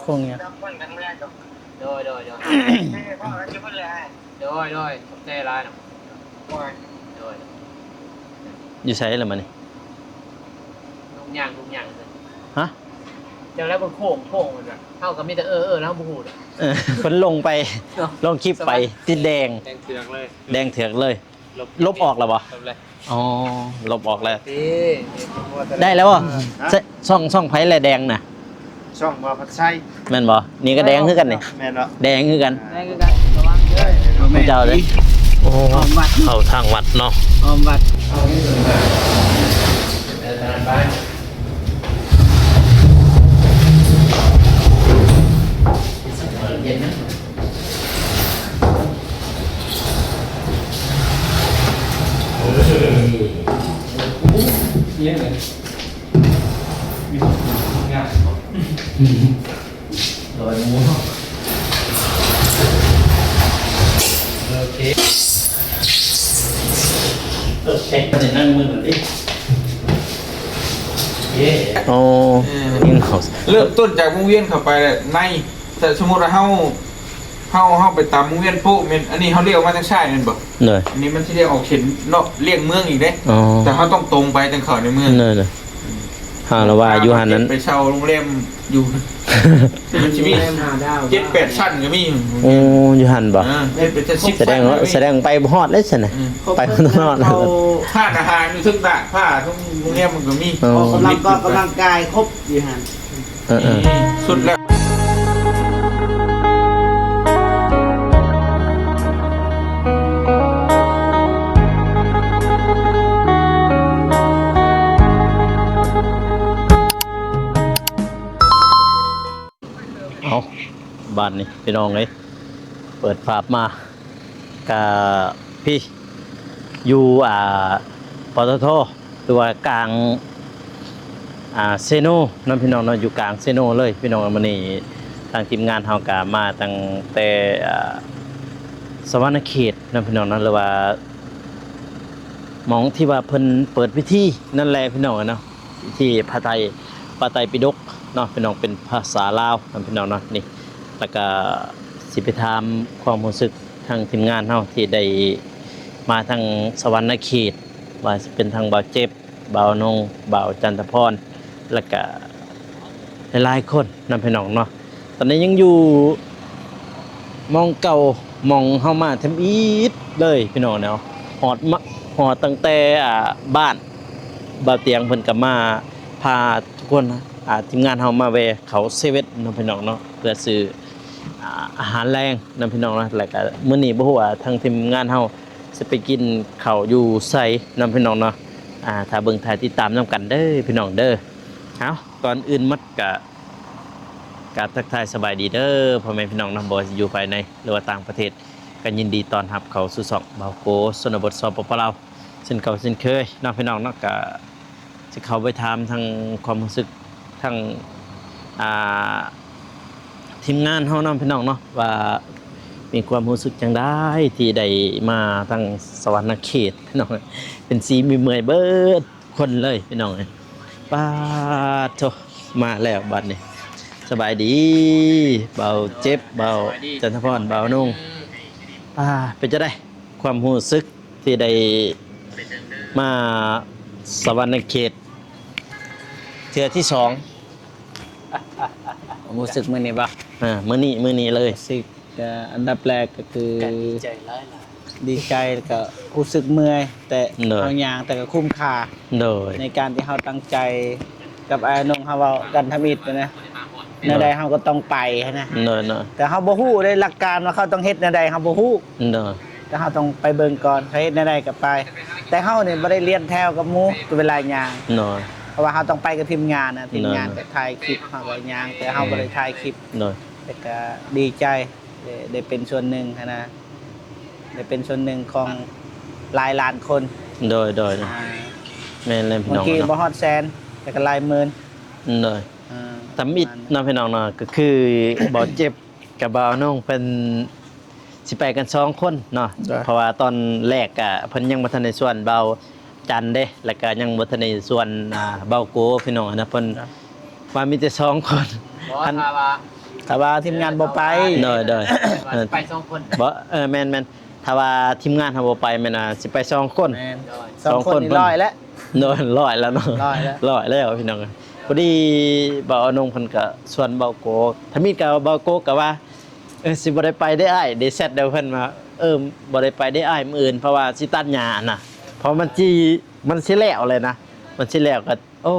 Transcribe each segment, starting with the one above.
ໂຄ້ງຫຍັງ? ໂດຍ ໂດຍ ໂດຍ ໂດຍ ໂດຍ ຂອບໃຈຫຼາຍນະ ໂດຍ ໂດຍ ຢູ່ໃສລະມານີ້? ລຸງຍ່າງ ລຸງຍ່າງ ຮະ? ເຈົ້າແລ້ວເບິ່ງໂຄ້ງ ໂຄ້ງ ເຮົາກໍມີແຕ່ເອີໆ ແລ້ວເຮົາບໍ່ຮູ້ເດ້ ເອີ ເພິ່ນລົງໄປ ເນາະ ລົງຄລິບໄປ ຕິດແດງ ແດງເຖືອກເລີຍ ແດງເຖືອກເລີຍ. ລົບ ລົບອອກແລ້ວບໍ່? ລົບແລ້ວ ອໍ ລົບອອກແລ້ວ ນີ້ ໄດ້ແລ້ວບໍ່? ຮະ? ຊ່ອງ ຊ່ອງໃຜແລະແດງນະ? ຊ່ອງບ່າວພັດໄຊ ແມ່ນບໍ່? ນີ້ກໍແດງຄືກັນນີ້ ແມ່ນເນາະ ແດງຄືກັນ ແດງຄືກັນ ລະວັງເດີ ຂອງເຈົ້າເດ້ ໂອ້ ອ້ອມວັດ ເຂົ້າທາງວັດເນາະ ອ້ອມວັດ ໂອເຄ ໂອເຄ ໄດ້ນັ່ງມື້ນະຕິ ໂອເຄ ໂອ້ ເອີ ເລີ່ມຕົ້ນຈາກວົງວຽນເຂົ້າໄປແຫຼະ ໃນ ແຕ່ສົມມຸດວ່າເຮົາ ເຮົາ ເຮົາໄປຕາມວົງວຽນໂປະແມ່ນ ອັນນີ້ເຮົາລ້ຽວມາທາງຊ້າຍແມ່ນບໍ່? ໂດຍ ອັນນີ້ມັນຊິໄດ້ອອກເສັ້ນເລາະລ່ຽງເມືອງອີກເດ້ ອໍ ແຕ່ເຮົາຕ້ອງຕົງໄປຈັ່ງເຂົ້າໃນເມືອງ ໂດຍ ໂດຍ ຫາລະວ່າຢູ່ຫັ້ນນັ້ນ ໄປເຊົ່າໂຮງແຮມຢູ່ ມັນຊິມີຫ້າດາວ ເຈັດແປດຊັ້ນກໍມີ ໂອ້ ຢູ່ຫັ້ນບໍ່? ເອີ ເຮັດເປັນຊັ້ນສິບຊັ້ນ ສະແດງວ່າ ສະແດງໄປບໍ່ຮອດເລີຍຊັ້ນນະ ອືມ ໄປບໍ່ຮອດ ຮ້ານອາຫານຢູ່ເທິງດາດຟ້າ ເທິງໂຮງແຮມມັນກໍມີ ອໍ ອອກກຳລັງ ອອກກຳລັງກາຍຄົບຢູ່ຫັ້ນ. ເອີໆ ສຸດແລ້ວ ເອົາ ບາດນີ້ພີ່ນ້ອງເອີຍ ເປີດພາບມາ ກະພີ້ ຢູ່ ອ່າ ປຕທ ຫຼືວ່າກາງ ອ່າ ເຊໂນເນາະ ພີ່ນ້ອງເນາະ ຢູ່ກາງເຊໂນເລີຍ ພີ່ນ້ອງ. ມື້ນີ້ທາງທີມງານເຮົາກະມາຕັ້ງແຕ່ ອ່າ ສະຫວັນນະເຂດເນາະ ພີ່ນ້ອງເນາະ ຫຼືວ່າ ໝ່ອງທີ່ວ່າເພິ່ນເປີດພິທີນັ້ນແຫຼະ ພີ່ນ້ອງເນາະ ທີ່ພະໄຕ ພະໄຕປິດົກເນາະ ພີ່ນ້ອງ ເປັນພາສາລາວນຳ ພີ່ນ້ອງເນາະ ນີ້ ແລ້ວກະຊິໄປຖາມຄວາມຮູ້ສຶກທາງທີມງານເຮົາ ທີ່ໄດ້ມາທາງສະຫວັນນະເຂດ ວ່າຊິເປັນທາງບ່າວເຈັບ ບ່າວນົງ ບ່າວຈັນທະພອນ ແລ້ວກະຫຼາຍໆຄົນນຳ ພີ່ນ້ອງເນາະ. ຕອນນີ້ຍັງຢູ່ໝ່ອງເກົ່າ ໝ່ອງເຮົາມາທຳອິດເລີຍ ພີ່ນ້ອງເນາະ ຮອດມາ ຮອດຕັ້ງແຕ່ ອ່າ ບ້ານ ບ່າວຕຽງເພິ່ນກໍມາພາທຸກຄົນ ອ່າ ທີມງານເຮົາມາແວ່ເຂົ້າເຊເວັນເນາະ ພີ່ນ້ອງເນາະ ເພື່ອຊື້ ອ່າ ອາຫານແລງນຳ ພີ່ນ້ອງເນາະ. ແລ້ວກໍມື້ນີ້ບໍ່ຮູ້ວ່າທາງທີມງານເຮົາຊິໄປກິນເຂົ້າຢູ່ໃສນຳ ພີ່ນ້ອງເນາະ ອ່າ ຖ້າເບິ່ງຖ້າຕິດຕາມນຳກັນເດີ ພີ່ນ້ອງເດີ. ເອົາ ກ່ອນອື່ນໝົດກໍ ກາບທັກທາຍສະບາຍດີເດີພໍ່ແມ່ພີ່ນ້ອງເນາະ ບໍ່ວ່າຊິຢູ່ພາຍໃນ ຫຼືວ່າຕ່າງປະເທດ ກໍຍິນດີຕ້ອນຮັບເຂົ້າສູ່ຊ່ອງບ່າວໂກຊົນນະບົດ ສປປ ລາວ ເຊັ່ນເກົ່າເຊັ່ນເຄີຍເນາະ ພີ່ນ້ອງເນາະ. ກໍຊິເຂົ້າໄປຖາມທາງຄວາມຮູ້ສຶກທາງ ອ່າ ທີມງານເຮົາເນາະ ພີ່ນ້ອງເນາະ ວ່າມີຄວາມຮູ້ສຶກຈັ່ງໃດທີ່ໄດ້ມາທາງສະຫວັນນະເຂດເນາະ ເປັນສີເມື່ອຍເບິດ ຄົນເລີຍພີ່ນ້ອງເອີຍ. ປາດໂທ້ ມາແລ້ວບັດນີ້ ສະບາຍດີບ່າວເຈັບ ບ່າວຈັນທະພອນ ບ່າວນຸ່ງ. ປາດ ເປັນຈັ່ງໃດຄວາມຮູ້ສຶກທີ່ໄດ້ມາສະຫວັນນະເຂດເທື່ອທີສອງ? ຄວາມຮູ້ສຶກມື້ນີ້ບໍ່? ເອີ ມື້ນີ້ ມື້ນີ້ເລີຍ ຮູ້ສຶກ ກະອັນດັບແລກກໍຄື ກະດີໃຈຫຼາຍໆ ດີໃຈ ແລ້ວກໍຮູ້ສຶກເມື່ອຍ ແຕ່ ໂດຍ ເຮົາຍ່າງແຕ່ກໍຄຸ້ມຄ່າ ໂດຍ ໃນການທີ່ເຮົາຕັ້ງໃຈກັບອ້າຍນົງເຮົາເວົ້າກັນທຳອິດນະ ໂດຍ ແນວໃດເຮົາກໍຕ້ອງໄປຫັ້ນນະ ໂດຍ ໂດຍ ແຕ່ເຮົາບໍ່ຮູ້ເດ້ ຫຼັກການວ່າເຂົາຕ້ອງເຮັດແນວໃດເຮົາບໍ່ຮູ້ ໂດຍ ແຕ່ເຮົາຕ້ອງໄປເບິ່ງກ່ອນ ເຂົາເຮັດແນວໃດກໍໄປ ແຕ່ເຮົານີ້ບໍ່ໄດ້ລຽນແຖວກັບໝູ່ ເວລາຍ່າງ ໂດຍ ເພາະວ່າເຮົາຕ້ອງໄປກັບທີມງານນະ ໂດຍ ທີມງານກໍຖ່າຍຄລິບ ເຮົາກໍຍ່າງ ແຕ່ເຮົາບໍ່ໄດ້ຖ່າຍຄລິບ ໂດຍ ແຕ່ກໍດີໃຈ ໄດ້ ໄດ້ເປັນສ່ວນໜຶ່ງຫັ້ນນະ ໄດ້ເປັນສ່ວນໜຶ່ງຂອງຫຼາຍລ້ານຄົນ ໂດຍ ໂດຍ ອ່າ ແມ່ນແລ້ວພີ່ນ້ອງເນາະ ບາງທີບໍ່ຮອດແສນ ແຕ່ກໍຫຼາຍໝື່ນ ໂດຍ ອ່າ ທຳອິດເນາະ ປະມານນັ້ນ ພີ່ນ້ອງເນາະ ກໍຄືບ່າວເຈັບກັບບ່າວນົງເພິ່ນຊິໄປກັນສອງຄົນເນາະ ໂດຍ ເພາະວ່າຕອນແລກກະເພິ່ນຍັງບໍ່ທັນໄດ້ຊວນບ່າວ ຈັນເດ້ ແລ້ວກະຍັງບໍ່ທັນໄດ້ຊວນ ອ່າ ເບົາໂກ ພີ່ນ້ອງນະ ເພິ່ນ ເນາະ ວ່າມີແຕ່ສອງຄົນ ບໍ່ ຄັນ ຖ້າວ່າ ຖ້າວ່າທີມງານບໍ່ໄປ ໂດຍ ໂດຍ ວ່າຊິໄປສອງຄົນ ບໍ່ ເອີ ແມ່ນໆ ຖ້າວ່າທີມງານເຮົາບໍ່ໄປ ແມ່ນວ່າຊິໄປສອງຄົນ ແມ່ນ ໂດຍ ສອງຄົນ ສອງຄົນນີ້ຮ້ອຍແລ້ວ ໂດຍ ຮ້ອຍແລ້ວເນາະ ຮ້ອຍແລ້ວ ຮ້ອຍແລ້ວພີ່ນ້ອງ. ພໍດີບ່າວອານົງເພິ່ນກໍຊວນບ່າວໂກ ທຳອິດກໍບ່າວໂກກໍວ່າ ເອີ ຊິບໍ່ໄດ້ໄປເດ້ອ້າຍ ໄດ້ແຊັດນຳເພິ່ນວ່າ ເອີ ບໍ່ໄດ້ໄປເດ້ອ້າຍ ມື້ອື່ນ ເພາະວ່າຊິຕັດຫຍ້າຫັ້ນນະ ເພາະມັນຊິ ມັນຊິແລ້ວແລ້ວນະ ມັນຊິແລ້ວກໍ ໂອ້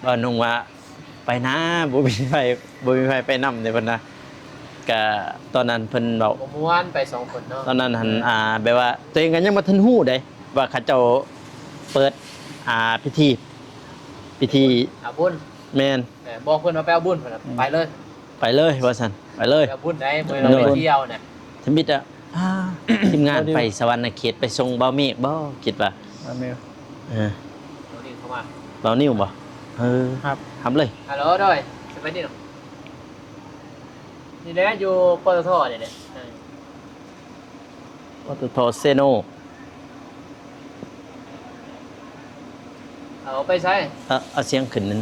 ບ່າວນົງວ່າ ໄປນາ ບໍ່ມີໃຜ ບໍ່ມີໃຜໄປນຳເດ້ ເພິ່ນນະ. ກະຕອນນັ້ນເພິ່ນເວົ້າ ບໍ່ມ່ວນໄປສອງຄົນເນາະ ຕອນນັ້ນຫັ້ນ ເອີ ອ່າ ແບບວ່າຕົວເອງກໍຍັງບໍ່ທັນຮູ້ເດ້ ວ່າເຂົາເຈົ້າເປີດ ອ່າ ພິທີ ພິທີເອົາບຸນ ແມ່ນ ເອີ ບອກເພິ່ນວ່າໄປເອົາບຸນ ເພິ່ນນະ ອືມ ໄປເລີຍ ໄປເລີຍວ່າຊັ້ນ ໄປເລີຍ ໄປເອົາບຸນໄດ້ ບໍ່ໄດ້ໄປທ່ຽວນະ. ທຳອິດອ່ະ ອ່າ ທີມງານໄປສະຫວັນນະເຂດ ໄປສົ່ງບ່າວເມກບໍ່ ຄິດວ່າ ບ່າວເມກ ເອີ ບ່າວນິວເຂົ້າມາ ບ່າວນິວບໍ່ ເອີ ຮັບ ຮັບເລີຍ. ຮັລໂຫຼ ໂດຍ ສະບາຍດີເນາະ ນີ້ແຫຼະ ຢູ່ ປຕທ ນີ້ແຫຼະ ເອີ ປຕທ ເຊໂນ. ເອົາໄປໃສ? ເອົາ ເອົາສຽງຂຶ້ນໜຶ່ງ.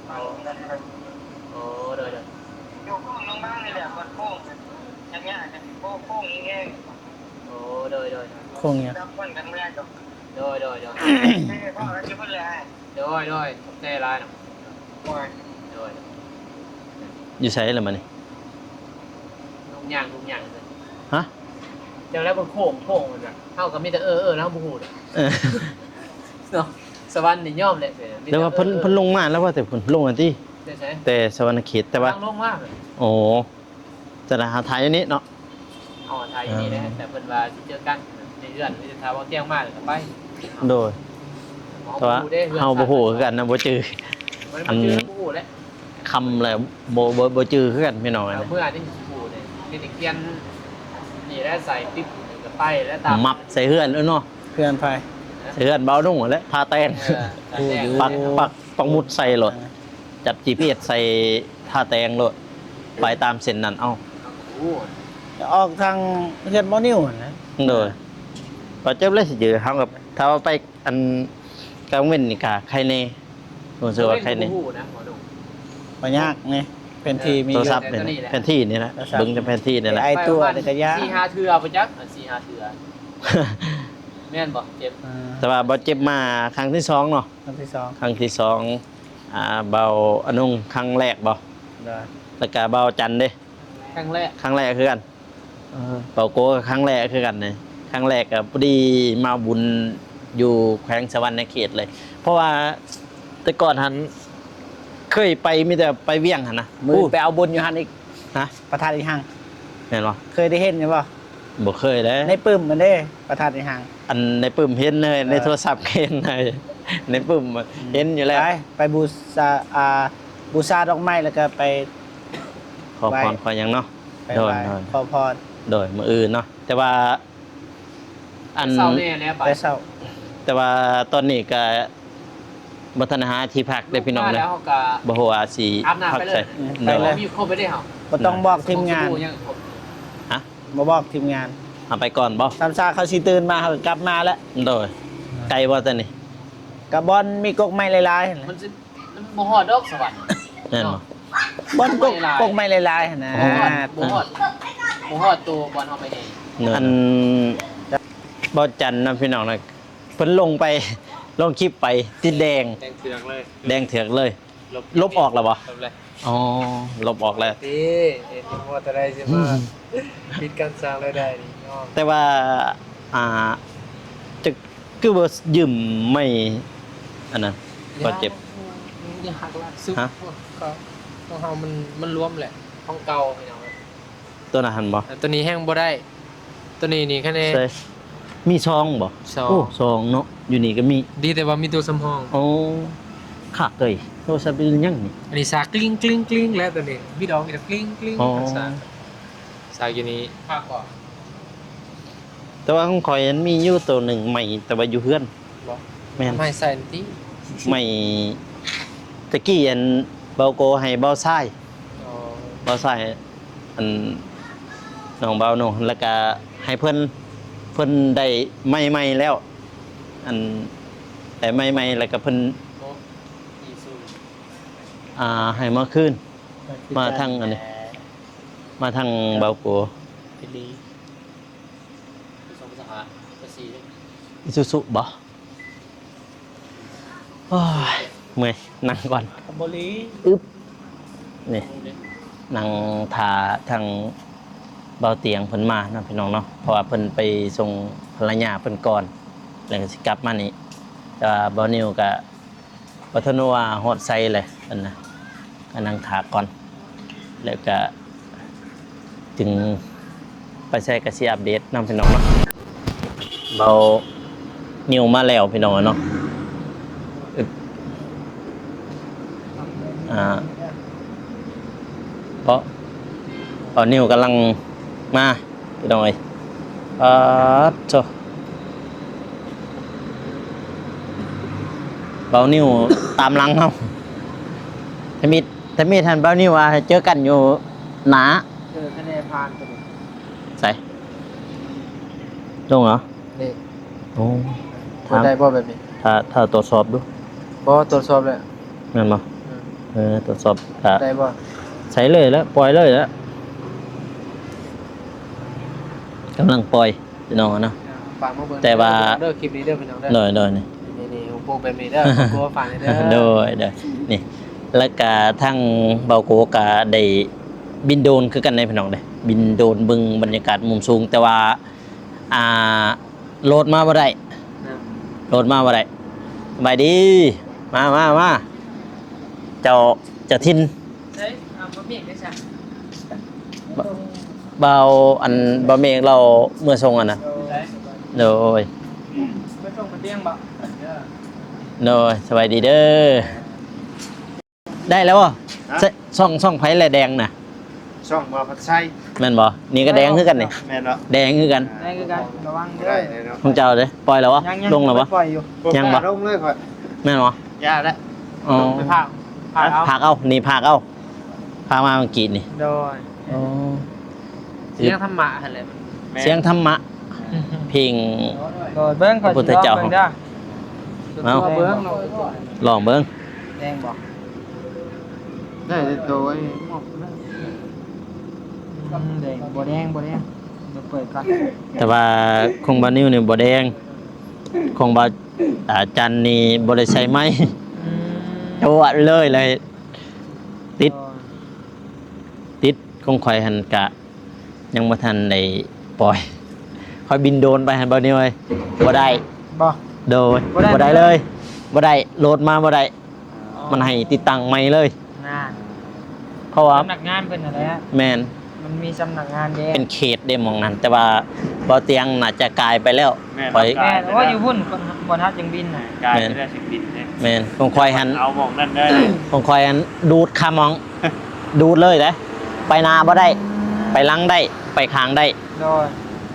ໂອ້ ໂດຍໆ ຢູ່ໂຄ້ງລົງມານີ້ແຫຼະ ມັນໂຄ້ງ ຍາກໆ ໂຄ້ງ ໂຄ້ງແຮງ. ໂອ້ ໂດຍໆ ໂດຍໆ ໂຄ້ງຫຍັງ? ໂດຍໆໆ ເອີ ເວົ້າກັນຢູ່ພຸ້ນແຫຼະ. ໂດຍໆ ຂອບໃຈຫຼາຍນະ. ໂດຍ ໂດຍ ຢູ່ໃສລະບາດນີ້? ລົງຍ່າງ ລົງຍ່າງ ຮະ? ເຈົ້າແລ້ວເບິ່ງໂຄ້ງ ໂຄ້ງ ເຮົາກໍມີແຕ່ເອີໆ ແລ້ວເຮົາບໍ່ຮູ້ເດ້ ເອີ ເນາະ. ສະຫວັນນີ້ຍອມແຫຼະ ແຕ່ວ່າເພິ່ນ ເອີໆ ເພິ່ນລົງມາແລ້ວວ່າ ແຕ່ເພິ່ນລົງອັນຕິ ແຕ່ໃສ? ແຕ່ສະຫວັນນະເຂດ ແຕ່ວ່າ ກຳລັງລົງມາ ໂອ້ ຈະໄດ້ຫາຖ່າຍຢູ່ນີ້ເນາະ ເຮົາຖ່າຍຢູ່ນີ້ແຫຼະ ອ່າ ແຕ່ເພິ່ນວ່າຊິເຈີກັນໃນເຮືອນ ມີແຕ່ຖ້າເວົ້າຕຽງມາແລ້ວກໍໄປ. ໂດຍ ເຮົາ ແຕ່ວ່າ ບໍ່ຮູ້ເດ້ ເຮົາບໍ່ຮູ້ຄືກັນນະ ບໍ່ຈື່ ມັນ ອັນ ບໍ່ຈື່ ບໍ່ຮູ້ແຫຼະ ຄ່ຳແລ້ວ ບໍ່ ບໍ່ ບໍ່ຈື່ຄືກັນພີ່ນ້ອງ. ເອົາ ເມື່ອນີ້ຊິຮູ້ເດ້ ນີ້ໄດ້ຂຽນນີ້ແຫຼະ ໃສ່ປິບນີ້ກໍໄປແລ້ວ ຕາມມັບໃສ່ເຮືອນເນາະ ເຮືອນໃຜ? ໃສ່ເຮືອນບ່າວນຸ່ງຫັ້ນແຫຼະ ທ່າແຕ່ງ ເອີ ທ່າແຕ່ງ ປັກ ປັກ ປັກໝຸດໃສ່ໂລດ. ອ່າ ຈັບຈີພີເອັສໃສ່ທ່າແຕ່ງໂລດ ໄປຕາມເສັ້ນນັ້ນເອົາ. ໂອ້ ຈະອອກທາງເຮືອນໝໍນິວຫັ້ນນະ. ໂດຍ ບໍ່ເຈັບເລີຍຊິຈື່ ເຮົາກໍຖ້າວ່າໄປອັນກາງເວັນນີ້ກໍໄຄແນ່ ຮູ້ສຶກວ່າໄຄແນ່. ບໍ່ຍາກນີ້ ແຜນທີ່ມີຢູ່ ໂທລະສັບນີ້ແຫຼະ ແຜນທີ່ນີ້ແຫຼະ ໂທລະສັບ ເບິ່ງແຕ່ແຜນທີ່ນີ້ແຫຼະ. ໄອ້ຕົວນີ້ກໍຍາກ ສີ່ຫ້າເທື່ອບໍ່ຈັກ ສີ່ຫ້າເທື່ອ ແມ່ນບໍ່ເຈັບ? ອ່າ ແຕ່ວ່າບໍ່ເຈັບມາຄັ້ງທີສອງເນາະ ຄັ້ງທີສອງ ຄັ້ງທີສອງ ອ່າ ບ່າວອານົງຄັ້ງແລກບໍ່? ໂດຍ ແລ້ວກະບ່າວຈັນເດ້? ຄັ້ງແລກ ຄັ້ງແລກຄືກັນ. ເອີ ບ່າວໂກກໍຄັ້ງແລກຄືກັນເດ້ ຄັ້ງແລກກໍພໍດີມາບຸນຢູ່ແຂວງສະຫວັນນະເຂດເລີຍ ເພາະວ່າແຕ່ກ່ອນຫັ້ນເຄີຍໄປ ມີແຕ່ໄປວຽງຫັ້ນນະ. ມື້ໄປເອົາບຸນຢູ່ຫັ້ນອີກ ຮະ? ພະທາດອີ່ຮັ່ງ ແມ່ນບໍ່? ເຄີຍໄດ້ເຫັນຢູ່ບໍ່? ບໍ່ເຄີຍເດ້ ໃນປຶ້ມມັນເດ້ ພະທາດອີ່ຮັ່ງ. ອັນໃນປຶ້ມເຫັນເລີຍ ເອີ ໃນໂທລະສັບເຫັນເລີຍ ໃນປຶ້ມ ອືມ ເຫັນຢູ່ແລ້ວ. ໄປ ໄປບູຊາ ອ່າ ບູຊາດອກໄມ້ ແລ້ວກໍໄປ ຂໍພອນ ໄຫວ້ ຂໍຫຍັງເນາະ. ໄປ ໂດຍ ໄຫວ້ ໂດຍ ຂໍພອນ ໂດຍ ມື້ອື່ນເນາະ. ແຕ່ວ່າ ອັນ ແຕ່ເຊົ້າແດ່ແລ້ວໄປ ແຕ່ເຊົ້າ ແຕ່ວ່າຕອນນີ້ກໍບໍ່ທັນຫາທີ່ພັກເດ້ພີ່ນ້ອງເດີ ແລ້ວເຮົາກໍ ບໍ່ຮູ້ວ່າຊິ ອາບນ້ຳ ພັກ ໄປເລີຍ ໃສ. ອືມ ໂດຍ ໄປເລີຍ ມີຄົບໄປເດ້ເຮົາ ບໍ່ຕ້ອງບອກທີມງານ ຮະ? ບໍ່ບອກທີມງານ ເຮົາໄປກ່ອນບໍ່? ທຳຊາເຂົາຊິຕື່ນມາ ເຮົາກໍກັບມາແລ້ວ. ໂດຍ ໄກບໍ່ແຕ່ນີ້? ກະບ່ອນມີກົກໄມ້ຫຼາຍໆ ມັນຊິ ມັນບໍ່ຮອດດອກສະຫວັນ ແມ່ນບໍ່? ເນາະ ບ່ອນກົກ ກົກໄມ້ຫຼາຍໆ ຫັ້ນນະ ບໍ່ຮອດ ບໍ່ຮອດ ບໍ່ຮອດໂຕບ່ອນເຮົາໄປແຫ່. ໂດຍ ອັນ ບ່າວຈັນນະພີ່ນ້ອງນະ ເພິ່ນລົງໄປ ລົງຄລິບໄປ ຕິດແດງ ແດງເຖືອກເລີຍ ແດງເຖືອກເລີຍ. ລົບ ລົບອອກແລ້ວບໍ່? ລົບແລ້ວ ອໍ ລົບອອກແລ້ວ. ເອີ ເຫັນວ່າແຕ່ໃດຊິມາ ອືມ ປິດການສ້າງລາຍໄດ້ນີ້ເນາະ. ແຕ່ວ່າ ອ່າ ຈະ ຄືບໍ່ຢືມໄມ້ອັນນັ້ນ ບໍ່ເຈັບ ຢາກຫັກລາກສຸດ ຮະ? ຂອງເຮົາມັນ ມັນລວມແຫຼະ ຂອງເກົ່າພີ່ນ້ອງ. ຕົວນັ້ນຫັ້ນບໍ່? ຕົວນີ້ແຮ່ງບໍ່ໄດ້ ຕົວນີ້ນີ້ຄະແນນ ໃສ່ ມີສອງບໍ່? ສອງ ໂອ້ ສອງເນາະ ຢູ່ນີ້ກໍມີ ດີແຕ່ວ່າມີຕົວສຳຮອງ. ໂອ້ ຄັກເອີຍ ໂທລະສັບເປັນຫຍັງນີ້? ອັນນີ້ສາກລິ້ງໆໆ ແລ້ວຕົວນີ້ ບິດອອກ ສາກລິ້ງໆ. ອໍ ສາກ ສາກຢູ່ນີ້ ຄັກບໍ່? ແຕ່ວ່າຂອງຂ້ອຍມັນມີຢູ່ໂຕໜຶ່ງໃໝ່ ແຕ່ວ່າຢູ່ເຮືອນ. ບໍ່ ແມ່ນ ເອົາໃໝ່ໃສ່ນີ້ຕິ ໃໝ່ ຕະກີ້ອັນ ເບົາໂກໃຫ້ເບົາຊາຍ ອໍ ເບົາຊາຍ ອັນ ນ້ອງເບົາເນາະ ແລ້ວກະໃຫ້ເພິ່ນ ເພິ່ນໄດ້ໃໝ່ໃໝ່ແລ້ວ ອັນ ໄດ້ໃໝ່ໃໝ່ ແລ້ວກະເພິ່ນ ໂອ້ ອ່າ ໃຫ້ມາຄືນ ມາທາງອັນນີ້ ມາທາງເບົາໂກ ອີຊູຊູບໍ? ໂອ້ຍ ເມື່ອຍ ນັ່ງກ່ອນ ບຣີ ອຶບ ນີ້ ນັ່ງຖ້າທາງເບົາຕຽງເພິ່ນມາເນາະ ພີ່ນ້ອງເນາະ ເພາະວ່າເພິ່ນໄປສົ່ງພັນລະຍາເພິ່ນກ່ອນ ແລ້ວກໍຊິກັບມານີ້ ແຕ່ວ່າເບົານິວກໍບໍ່ທັນວ່າຮອດໃສເລີຍ ເພິ່ນນະ ກໍນັ່ງຖ້າກ່ອນ ແລ້ວກໍ ຈຶ່ງໄປໃສກໍຊິອັບເດດນຳ ພີ່ນ້ອງເນາະ. ເບົານິວມາແລ້ວ ພີ່ນ້ອງເນາະ ອຶບ ອ່າ ເບົາ ເບົານິວກຳລັງມາ ພີ່ນ້ອງເອີຍ ປາດໂທ້ ເບົານິວຕາມຫຼັງເຮົາ ທຳອິດ ທຳອິດຫັ້ນ ເບົານິວວ່າໃຫ້ເຈີກັນຢູ່ໜ້າ ເອີ ຄະແນນຜ່ານຕົວນີ້ ໃສ ລົງເນາະ ນີ້ ໂອ້ ຖາມ ໄດ້ບໍ່ແບບນີ້? ຖ້າ ຖ້າ ຖ້າຕວດສອບດູ ບໍ່ ຕວດສອບແລ້ວ ແມ່ນບໍ່? ອືມ ເອີ ຕວດສອບ ຖ້າ ໄດ້ບໍ່? ໃສ່ເລີຍແຫຼະ ປ່ອຍເລີຍແຫຼະ ກຳລັງປ່ອຍ ພີ່ນ້ອງເນາະ ຝາກມາເບິ່ງ ແຕ່ວ່າ ເດີ ຄລິບນີ້ເດີ ພີ່ນ້ອງເດີ ໂດຍ ໂດຍ ນີ້ ນີ້ໆ ໂອ້ໂຫ ແບບນີ້ເດີ ຂໍຝາກແດ່ເດີ ໂດຍ ໂດຍ ນີ້ ແລ້ວກະທາງເບົາໂກກະໄດ້ບິນໂດຣນຄືກັນເດ້ ພີ່ນ້ອງເດ້ ບິນໂດຣນເບິ່ງບັນຍາກາດມຸມສູງ ແຕ່ວ່າ ອ່າ ໂຫຼດມາບໍ່ໄດ້ ໂຫຼດມາບໍ່ໄດ້ ສະບາຍດີ ມາ ມາ ມາ ເຈົ້າ ເຈົ້າຖິ່ນ ໃສ ເອົາ ບໍ່ມີເດ້ຊະ ບ່າວ ອັນ ບ່າວເມກລາວເມືອສົ່ງຫັ້ນນະ ໂດຍ ໂດຍ ໄປສົ່ງບນຕຽງບໍ? ໂດຍ ສະບາຍດີເດີ ໄດ້ແລ້ວບໍ່? ຮະ? ຊ່ອງ ຊ່ອງໃຜແລະແດງນະ? ຊ່ອງບ່າວພັດໄຊ ແມ່ນບໍ່? ນີ້ກໍແດງຄືກັນນີ້ ແມ່ນບໍ່? ແດງຄືກັນ ແດງຄືກັນ ລະວັງເດີ ຂອງເຈົ້າເດ້ ປ່ອຍແລ້ວບໍ່? ຍັງ ຍັງ ລົງແລ້ວບໍ່? ປ່ອຍຢູ່ ຍັງບໍ່? ລົງເລີຍຂ້ອຍ ແມ່ນບໍ່? ຢ່າແຫຼະ ອໍ ໄປພາກ ພາກເອົາ ພາກເອົາ ນີ້ພາກເອົາ ພາກມາເມື່ອກີ້ນີ້ ໂດຍ ໂອ້ ສຽງທຳມະຫັ້ນແຫຼະ ແມ່ນ ສຽງທຳມະ ເພງ ໂດຍ ເບິ່ງ ຂ້ອຍຊິລອງເບິ່ງເດີ ເອົາ ເບິ່ງ ລອງເບິ່ງ ແດງບໍ່? ໄດ້ແຕ່ໂຕໄອ້ໝອກ ອືມ ແດງ ບໍ່ແດງ ບໍ່ແດງ ດຽວເປີດກ່ອນ ແຕ່ວ່າຂອງບ່າວນິວນີ້ບໍ່ແດງ ຂອງບ່າວ ອາ ຈັນນີ້ບໍ່ໄດ້ໃສ່ໄມ ອືມ ຈວດເລີຍ ເລີຍ ຕິດ ຕິດ ຂອງຂ້ອຍຫັ້ນກະ ຍັງບໍ່ທັນໄດ້ປ່ອຍ ຂ້ອຍບິນໂດຣນໄປຫັ້ນ ບ່າວນິວເອີຍ ບໍ່ໄດ້ ບໍ່ ໂດຍ ບໍ່ໄດ້ ບໍ່ໄດ້ເລີຍ ບໍ່ໄດ້ ໂຫຼດມາບໍ່ໄດ້ ອໍ ມັນໃຫ້ຕິດຕັ້ງໃໝ່ເລີຍ ນັ້ນ ເພາະວ່າສຳນັກງານເພິ່ນຫັ້ນແຫຼະ ແມ່ນ ມັນມີສຳນັກງານເດ້ ເປັນເຂດເດ້ໝ່ອງນັ້ນ ແຕ່ວ່າບ່າວຕຽງໜ້າຈະກາຍໄປແລ້ວ ແມ່ນ ຂ້ອຍ ແມ່ນ ໂອ້ຍ ຢູ່ພຸ້ນ ບ່ອນເຮົາຈຶ່ງບິນນະ ກາຍໄປແລ້ວຈຶ່ງບິນເດ້ ແມ່ນ ຂອງຂ້ອຍຫັ້ນ ເອົາໝ່ອງນັ້ນເດີ ຂອງຂ້ອຍຫັ້ນດູດຄາໝ່ອງ ດູດເລີຍເດ້ ໄປໜ້າບໍ່ໄດ້ ໄປຫຼັງໄດ້ ໄປຂ້າງໄດ້ ໂດຍ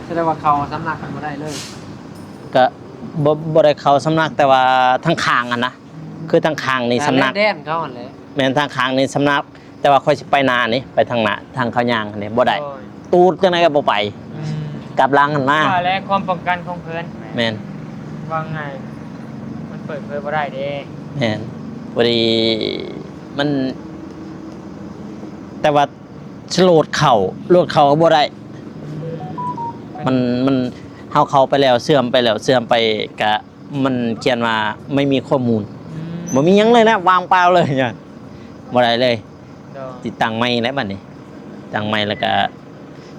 ສະແດງວ່າເຂົ້າສຳນັກບໍ່ໄດ້ເລີຍ ກະບໍ່ ບໍ່ໄດ້ເຂົ້າສຳນັກ ແຕ່ວ່າທາງຂ້າງຫັ້ນນະ ອືມ ຄືທາງຂ້າງນີ້ສຳນັກ ແດນເຂົາຫັ້ນແຫຼະ ແມ່ນ ທາງຂ້າງນີ້ສຳນັກ ແຕ່ວ່າຂ້ອຍຊິໄປໜ້ານີ້ ໄປທາງໜ້າ ທາງເຂົາຍ່າງຫັ້ນນີ້ບໍ່ໄດ້ ໂດຍ ຕູດຈັ່ງໃດກໍບໍ່ໄປ ອືມ ກັບຫຼັງຫັ້ນມາ ວ່າແລ້ວຄວາມປ້ອງກັນຂອງເພິ່ນ ແມ່ນ ວ່າງ່າຍ ມັນເປີດເຜີຍບໍ່ໄດ້ເດ້ ແມ່ນ ພໍດີມັນ ແຕ່ວ່າ ໂຫຼດເຂົ້າ ໂຫຼດເຂົ້າກໍບໍ່ໄດ້ ມັນ ມັນ ເຮົາເຂົ້າໄປແລ້ວ ເຊື່ອມໄປແລ້ວ ເຊື່ອມໄປກະ ມັນຂຽນວ່າ ໄມ່ມີຂໍ້ມູນ ອືມ ບໍ່ມີຫຍັງເລີຍນະ ວ່າງເປົ່າເລີຍ ບໍ່ໄດ້ເລີຍ ໂດຍ ຕິດຕັ້ງໃໝ່ແລ້ວບັດນີ້ ຕັ້ງໃໝ່ແລ້ວກະ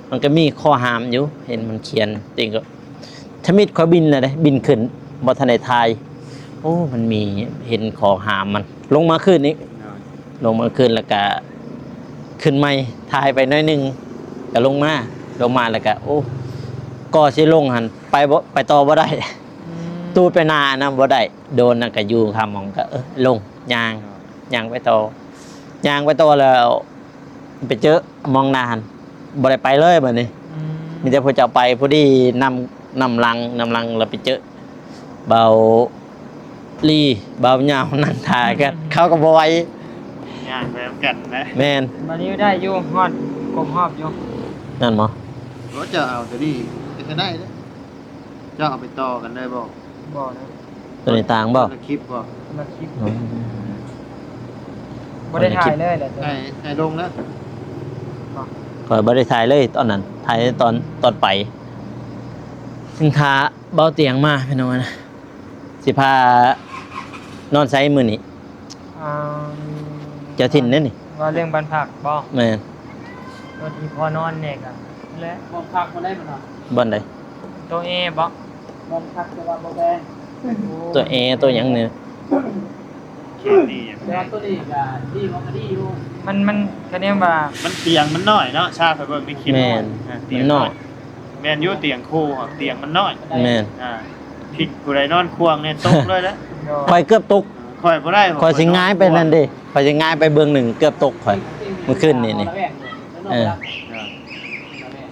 ມັນກໍມີຂໍ້ຫ້າມຢູ່ ເຫັນມັນຂຽນ ແຕ່ກໍ ທຳອິດຂ້ອຍບິນແລ້ວເດ້ ບິນຂຶ້ນ ບໍ່ທັນໄດ້ຖ່າຍ ໂອ້ ມັນມີ ເຫັນຂໍ້ຫ້າມມັນ ລົງມາຄືນນີ້ ໂດຍ ລົງມາຄືນ ແລ້ວກະຂຶ້ນໃໝ່ ຖ່າຍໄປໜ້ອຍໜຶ່ງ ກະລົງມາ ລົງມາແລ້ວກະ ໂອ້ ກໍຊິລົງຫັ້ນ ໄປບໍ່ ໄປຕໍ່ບໍ່ໄດ້ ອືມ ຕູດໄປໜ້ານຳບໍ່ໄດ້ ໂດນນັ້ນກະຢູ່ຄາໝ່ອງ ກະ ເອີ ລົງ ຍ່າງ ໂດຍ ຍ່າງໄປຕໍ່ ຍ່າງໄປຕໍ່ແລ້ວ ໄປເຈີໝ່ອງໜ້າຫັ້ນ ບໍ່ໄດ້ໄປເລີຍບັດນີ້ ອືມ ມີແຕ່ຜູ້ເຈົ້າໄປ ພໍດີນຳ ນຳຫຼັງ ນຳຫຼັງແລ້ວໄປເຈີບ່າວລີ ບ່າວຍາວ ນັ່ງຖ້າກັນ ເຂົາກໍບໍ່ໄຫວ ຍ່າງໄປນຳກັນນະ ແມ່ນ ບັດນີ້ໄດ້ຢູ່ ຮອດຄົບຮອບຢູ່ ນັ້ນບໍ່? ໂອ້ ເຈົ້າເອົາຕົວນີ້ກໍໄດ້ເດ້ ເຈົ້າເອົາໄປຕໍ່ກັນໄດ້ບໍ່? ບໍ່ນະ ຕົວນີ້ຕ່າງບໍ່? ຄົນລະຄລິບບໍ່? ຄົນລະຄລິບ ອືມ ບໍ່ໄດ້ຖ່າຍເລີຍແຫຼະ ໃຫ້ ໃຫ້ລົງເດີ. ຂ້ອຍບໍ່ໄດ້ຖ່າຍເລີຍຕອນນັ້ນ ຖ່າຍຕອນ ຕອນໄປ. ຈຶ່ງຖ້າເບົາຕຽງມາ ພີ່ນ້ອງນະ ຊິພານອນໃສມື້ນີ້? ອ່າ ເຈົ້າຖິ່ນເດ້ນີ້. ວ່າເລື່ອງບ້ານພັກບໍ? ແມ່ນ. ໂຕທີ່ພໍນອນແດ່ກະແຫຼະ. ບ່ອນພັກບໍ່ໄດ້ບໍ່ນອນ. ບ່ອນໃດ? ໂຕແອບໍ? ບ່ອນພັກແຕ່ວ່າບໍ່ແພງ. ໂອ້ ໂຕແອ ໂຕຫຍັງນີ້. ແຕ່ວ່າໂຕນີ້ກະດີບໍ່ກະດີຢູ່. ມັນ ມັນກະແນມວ່າ ມັນ ຕຽງມັນນ້ອຍເນາະ. ຊາໄປເບິ່ງໃນຄລິບ. ແມ່ນ. ອ່າ ຕຽງມັນນ້ອຍ. ແມ່ນຢູ່ ຕຽງຄູ່ ຕຽງມັນນ້ອຍ. ແມ່ນ. ອ່າ ພິກຜູ້ໃດນອນຂວ້າງນີ້ຕົກເລີຍເດ້. ໂດຍ. ຂ້ອຍເກືອບຕົກ. ຂ້ອຍບໍ່ໄດ້ ຂ້ອຍຊິຫງາຍໄປນັ້ນເດ້. ຂ້ອຍຊິຫງາຍໄປເບື້ອງໜຶ່ງ ເກືອບຕົກຂ້ອຍ ມື້ຄືນນີ້ນີ້. ເອີ ອ່າ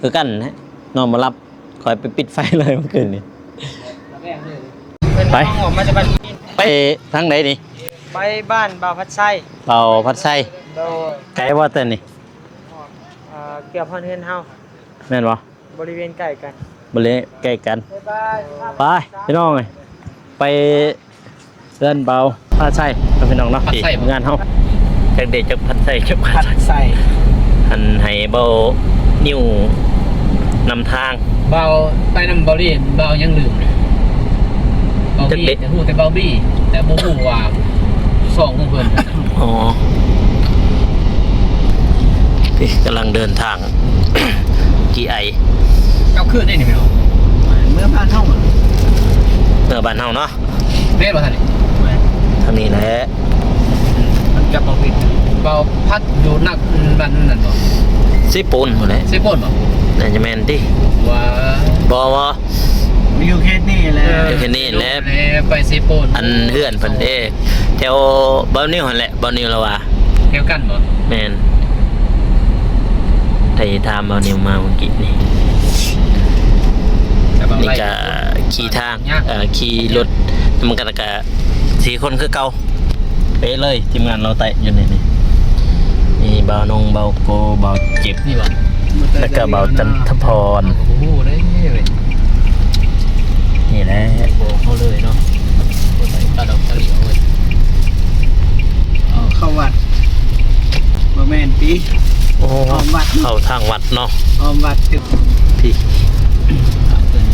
ຄືກັນນະ ນອນບໍ່ຫຼັບ. ຂ້ອຍໄປປິດໄຟເລີຍມື້ຄືນນີ້. ໄປ ໄປທາງໃດນີ້? ໄປບ້ານບ່າວພັດໄຊ. ບ່າວພັດໄຊ. ໂດຍ. ໄກບໍ່ແຕ່ນີ້? ເອີ ເກືອບຮອດເຮືອນເຮົາ. ແມ່ນບໍ່? ບໍລິເວນໃກ້ກັນ. ບໍລິເວນໃກ້ກັນ. ໄປ ພີ່ນ້ອງເອີຍ ໄປເຮືອນບ່າວພັດໄຊເນາະ ພີ່ນ້ອງເນາະ. ພັດໄຊ ທີ່ງານເຮົາ ຈັກເດ ຈັກພັດໄຊ ຈັກພັດໄຊ. ອັນໃຫ້ເບົານິວນຳທາງ. ເບົາໄປນຳເບົາລີ ເບົາຍັງລືມ. ເບົາບີ ຮູ້ແຕ່ເບົາບີ ແຕ່ບໍ່ຮູ້ວ່າຊ່ອງຂອງເພິ່ນ. ອໍ ກຳລັງເດີນທາງ ຈີໄອ ເຈົ້າຄືນໄດ້ນີ້ແມ່ນບໍ່? ເມືອບ້ານເຮົາ ເມືອບ້ານເຮົາເນາະ. ແມ່ນບໍ່ທ່ານນີ້? ແມ່ນ. ທາງນີ້ແຫຼະ ມັນຈັບບໍ່ຜິດ. ເບົາພັດຢູ່ນັກ ບ້ານນັ້ນບໍ່? ເຊໂປນພຸ້ນແຫຼະ. ເຊໂປນບໍ່? ໜ້າຈະແມ່ນຕິ. ວ່າ ບໍ່ ບໍ່ ຢູ່ເຂດນີ້ແຫຼະ. ເອີ ຢູ່ເຂດນີ້ແຫຼະ ໄປເຊໂປນ. ອັນເຮືອນເພິ່ນເດ້ ແຖວເບົານິວຫັ້ນແຫຼະ. ບ່ອນນີ້ລະວ່າ ດຽວກັນບໍ່? ແມ່ນ. ໄດ້ຖາມບ່ອນນີ້ມາເມື່ອກີ້ນີ້. ນີ້ກະຂີ່ທາງ ເອີ ຂີ່ລົດນຳກັນ ກະສີ່ຄົນຄືເກົ່າ ເປະເລີຍ. ທີມງານລາວໃຕ້ຢູ່ໃນນີ້ ມີບ່າວນົງ ບ່າວໂກ ບ່າວເຈັບ ນີ້ບໍ່? ແລ້ວກະບ່າວຈັນທະພອນ. ບໍ່ຮູ້ເດ້ເວີຍ. ນີ້ແຫຼະ ບອກເຂົາເລີຍເນາະ ບໍ່ໃສ່ກະດອກກະຫຼຽວເວີຍ. ເຂົ້າວັດ ບໍ່ແມ່ນຕິ. ໂອ້ ອ້ອມວັດ ເຂົ້າທາງວັດເນາະ. ອ້ອມວັດ ພີ້ ເປັນ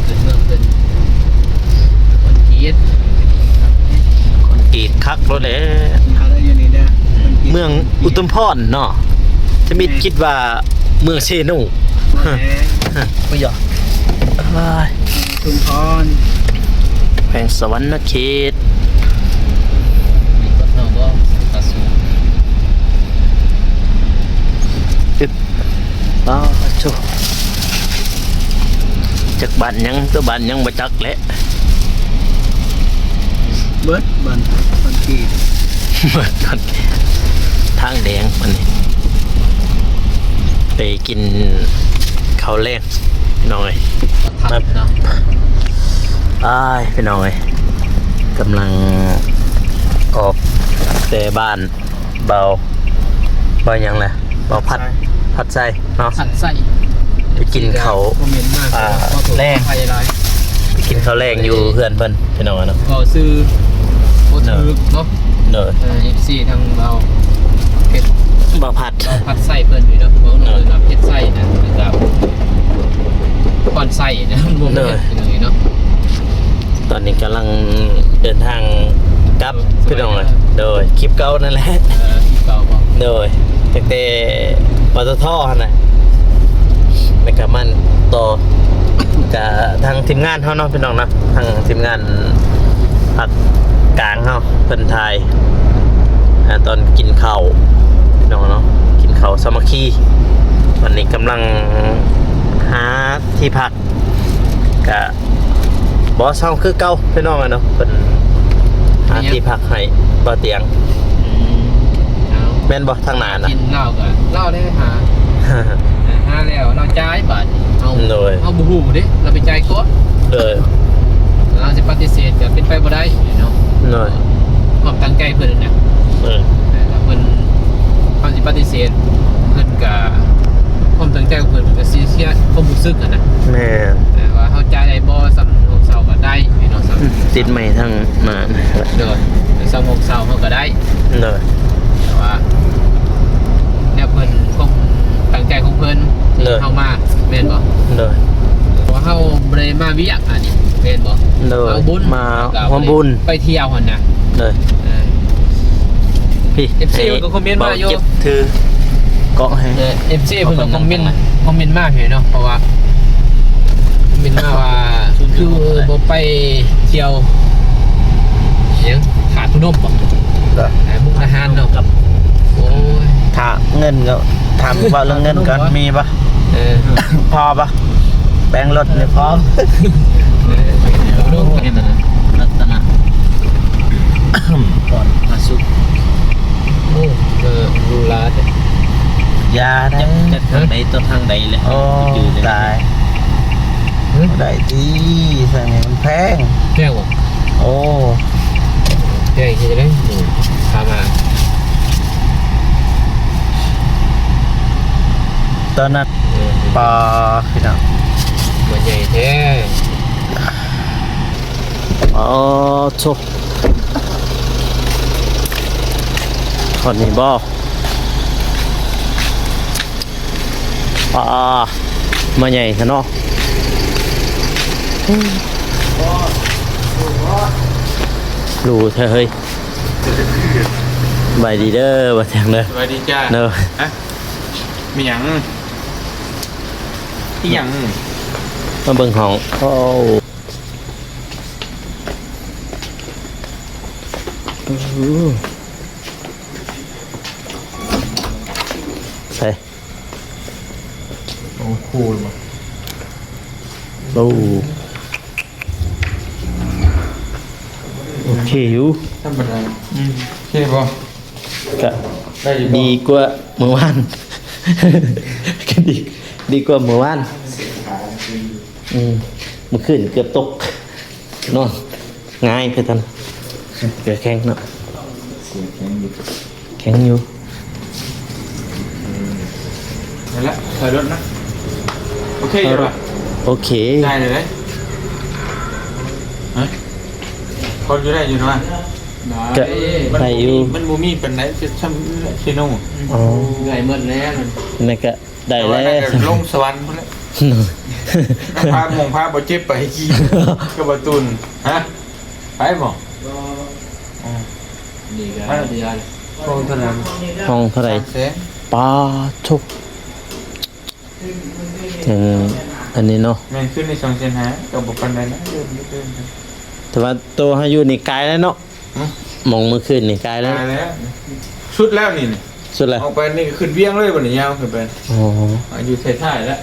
ເປັນເມືອງເປັນຄອນກຣີດ ຄອນກຣີດຄັກໂລດແຫຼະ. ເມືອງອຸທຸມພອນເນາະ ທຳອິດຄິດວ່າ ເມືອງເຊໂນ. ບໍ່ຢາກ ອ້າຍ ຊຸມພອນ ແຂວງສະຫວັນນະເຂດ. ອຶບ ປາໂທ້ ຈັກບ້ານຫຍັງ ຕົວບ້ານຫຍັງບໍ່ຈັກແຫຼະ. ເບິດບ້ານ ບ້ານກີດ ເບິດບ້ານ ທາງແດງບັດນີ້ ໄປກິນເຂົ້າແລງ ພີ່ນ້ອງເອີຍ. ອ້າຍ ພີ່ນ້ອງເອີຍ ກຳລັງອອກແຕ່ບ້ານ ເບົາ ເບົາຫຍັງລະ ເບົາພັດ ໄຊ ພັດໄຊເນາະ ພັດໄຊ ໄປກິນເຂົ້າ ຄອມເມັນມາ ອ່າ ແລງ ໄປກິນເຂົ້າແລງຢູ່ເຮືອນເພິ່ນ ພີ່ນ້ອງເນາະ. ເວົ້າຊື່ບໍ່ຖືກເນາະ ໂດຍ ເອີ ເອັຟຊີທາງເບົາເພັດ ເບົາພັດ ເບົາພັດໄຊເພິ່ນຢູ່ເນາະ ເວົ້າເນາະ ເອີ ເນາະ ເພັດໄຊນະ ຄືກັບ ຄອນໄຊນະ ບໍ່ແມ່ນ ໂດຍ ເນາະ. ຕອນນີ້ກຳລັງເດີນທາງກັບ ພີ່ນ້ອງເອີຍ ໂດຍ ຄລິບເກົ່ານັ້ນແຫຼະ ເອີ ຄລິບເກົ່າບໍ່ ໂດຍ ຕັ້ງແຕ່ ປຕທ ຫັ້ນນະ ແລ້ວກະມາຕໍ່ ກະທາງທີມງານເຮົາເນາະ ພີ່ນ້ອງເນາະ ທາງທີມງານພາກກາງເຮົາ ເພິ່ນຖ່າຍ ອ່າ ຕອນກິນເຂົ້າ ພີ່ນ້ອງເນາະ ກິນເຂົ້າສາມັກຄີ. ຕອນນີ້ກຳລັງຫາທີ່ພັກ ກະ ບໍ່ເຊົາຄືເກົ່າ ພີ່ນ້ອງເອີຍເນາະ ເພິ່ນຫາທີ່ພັກໃຫ້ບ່າວຕຽງ. ອືມ ເອົາ ແມ່ນບໍ່ ທາງໜ້ານະ ກິນເຫຼົ້າກະເລົ່າໄດ້ຫາ ຫາແລ້ວເຮົາຈ່າຍບາດນີ້ ເຮົາ ໂດຍ ເຮົາບໍ່ຮູ້ເດ້ ເຮົາໄປຈ່າຍກ່ອນ ໂດຍ ເຮົາຊິປະຕິເສດກະເປັນໄປບໍ່ໄດ້ເນາະ ໂດຍ ຄວາມຕັ້ງໃຈເພິ່ນນະ ໂດຍ ແຕ່ຖ້າເພິ່ນ ເຮົາຊິປະຕິເສດ ເພິ່ນກະ ຄວາມຕັ້ງໃຈຂອງເພິ່ນ ເພິ່ນກະຊິເສຍຄວາມຮູ້ສຶກຫັ້ນນະ ແມ່ນ ແຕ່ວ່າເຮົາຈ່າຍໄດ້ບໍ່ ສ່ຳຫ້ອງເຊົ່າກະໄດ້ເນາະ ສ່ຳ ອືມ ຕິດໄມທາງໜ້າ ໂດຍ ສ່ຳຫ້ອງເຊົ່າເຮົາກະໄດ້ ໂດຍ ວຽກອັນນີ້ແມ່ນບໍ່? ໂດຍ ເອົາບຸນ ມາຮ່ວມບຸນ ໄປທ່ຽວຫັ້ນນະ ໂດຍ ເອີ ພີ່ ເອັຟຊີ ເພິ່ນກໍຄອມເມັນມາຢູ່ ເກັບຖືກອງໃຫ້ ເອີ ເອັຟຊີ ເພິ່ນກໍຄອມເມັນ ຄອມເມັນມາໃຫ້ເນາະ ເພາະວ່າ ຄອມເມັນມາວ່າ ຄືບໍ່ໄປທ່ຽວຫຍັງ ທາດພະນົມບໍ່? ໄປມຸກດາຫານເນາະ ໂອ້ຍ ຖ້າເງິນກໍ ຖາມເວົ້າເລື່ອງເງິນກ່ອນ ມີບໍ່? ເອີ ພໍບໍ່? ແບ່ງລົດນີ້ພໍ ເອີ ລັດຕະນະ ກ່ອນພະສຸກ ໂອ້ ເອີ ຫຼູຫຼາແທ້ ຢ່າໄດ້ ຈັກທາງໃດຕໍ່ທາງໃດເລີຍ ໂອ້ ຕາຍ ບໍ່ໄດ້ຕິ ທາງນີ້ມັນແພງ ແພງບໍ່? ໂອ້ ແພງເຮັດຈັ່ງໃດ ຂ້າມາ ຕອນນັ້ນ ເອີ ປາ ພີ່ນ້ອງ ມັນໃຫຍ່ແທ້ ອໍ ໂທ້ ຮອດນີ້ບໍ່? ປາ ມາໃຫຍ່ແທ້ເນາະ ຫຼູແທ້ເຮີ້ຍ ສະບາຍດີເດີ ບ່າວແທງເດີ ສະບາຍດີຈ້າ ເດີ ຮະ ມີຫຍັງ? ອີຫຍັງ? ມາເບິ່ງຫ້ອງ ໂອ້ ໃສ່ ໂອ້ ຄູລບໍ່ ໂອ້ ໂອເຄຢູ່ ທຳມະດາ ອືມ ໂອເຄບໍ່? ກະ ໄດ້ຢູ່ບໍ່? ດີກວ່າມື້ວານ ກະດີ ດີກວ່າມື້ວານ ອືມ ມື້ຄືນເກືອບຕົກ ນອນງ່າຍຄືກັນ ເກືອແຂງເນາະ ເກືອແຂງຢູ່ ແຂງຢູ່ ນັ້ນແຫຼະ ຖອຍລົດນະ ໂອເຄຢູ່ລະ ໂອເຄ ໄດ້ເລີຍເດ້ ຮະ ພໍຢູ່ໄດ້ຢູ່ນະ ໄດ້ ມັນ ໄດ້ຢູ່ ມັນບໍ່ມີປານໃດ ຈະຊ່ຳເຊໂນ ອໍ ໄດ້ໝົດແລ້ວ ນັ້ນກະ ໄດ້ແລ້ວ ແຕ່ວ່ານັ້ນກໍລົງສະຫວັນພຸ້ນແຫຼະ ພາໝູ່ພາບໍ່ເຈັບໄປຂີ່ ກັບບໍ່ຕູນ ຮະ ໄປບໍ່? ບໍ່ ອືມ ນີ້ກໍ ຮະ ເດືອນ ຫ້ອງເທົ່າໃດ? ຫ້ອງເທົ່າໃດ? ສາມແສນ ປາໂທ້ ເຖິງອັນນີ້ເນາະ ແມ່ນ ຄືນນີ້ສອງແສນຫ້າ ກໍບໍ່ປານໃດນະ ເດີນ ເດີນ ແຕ່ວ່າໂຕເຮົາຢູ່ນີ້ໄກແລ້ວເນາະ ຫື? ໝ່ອງມື້ຄືນນີ້ໄກແລ້ວ ໄກແລ້ວ ສຸດແລ້ວນີ້ ສຸດແລ້ວ ອອກໄປນີ້ກໍຂຶ້ນວຽງເລີຍ ບັດນີ້ຍາວຂຶ້ນໄປ ອໍ ຢູ່ທ້າຍໆແລ້ວ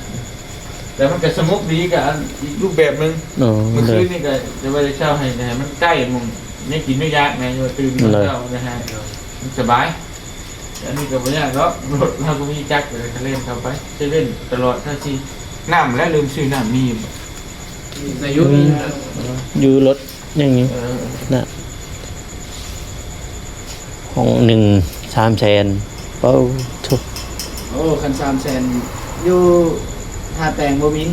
ແຕ່ມັນກໍສະໜຸກດີ ກໍອັນອີກຮູບແບບໜຶ່ງ ອໍ ມື້ຄືນນີ້ກໍຈະວ່າຈະເຊົ່າໃຫ້ ໃຫ້ມັນໃກ້ໝ່ອງແນວກິນແນວຢາກແດ່ ຢູ່ຕື່ນມາເຊົ້າໄດ້ຫາ ມັນສະບາຍ ອັນນີ້ກໍບໍ່ຍາກດອກ ລົດເຮົາກໍມີຈັກ ກໍເລ່ນເຂົ້າໄປ ເຊເວັ່ນຕະຫຼອດ ຖ້າຊິ ນ້ຳແຫຼະ ລືມຊື້ນ້ຳ ມີຢູ່ບໍ່? ໃນຢູ່ ອືມ ຢູ່ລົດ ຍັງຢູ່ ເອີ ນະ ຫ້ອງໜຶ່ງສາມແສນ ໂອ້ ໂອ້ ຄັນສາມແສນ ຢູ່ທ່າແຕງບໍ່ມີ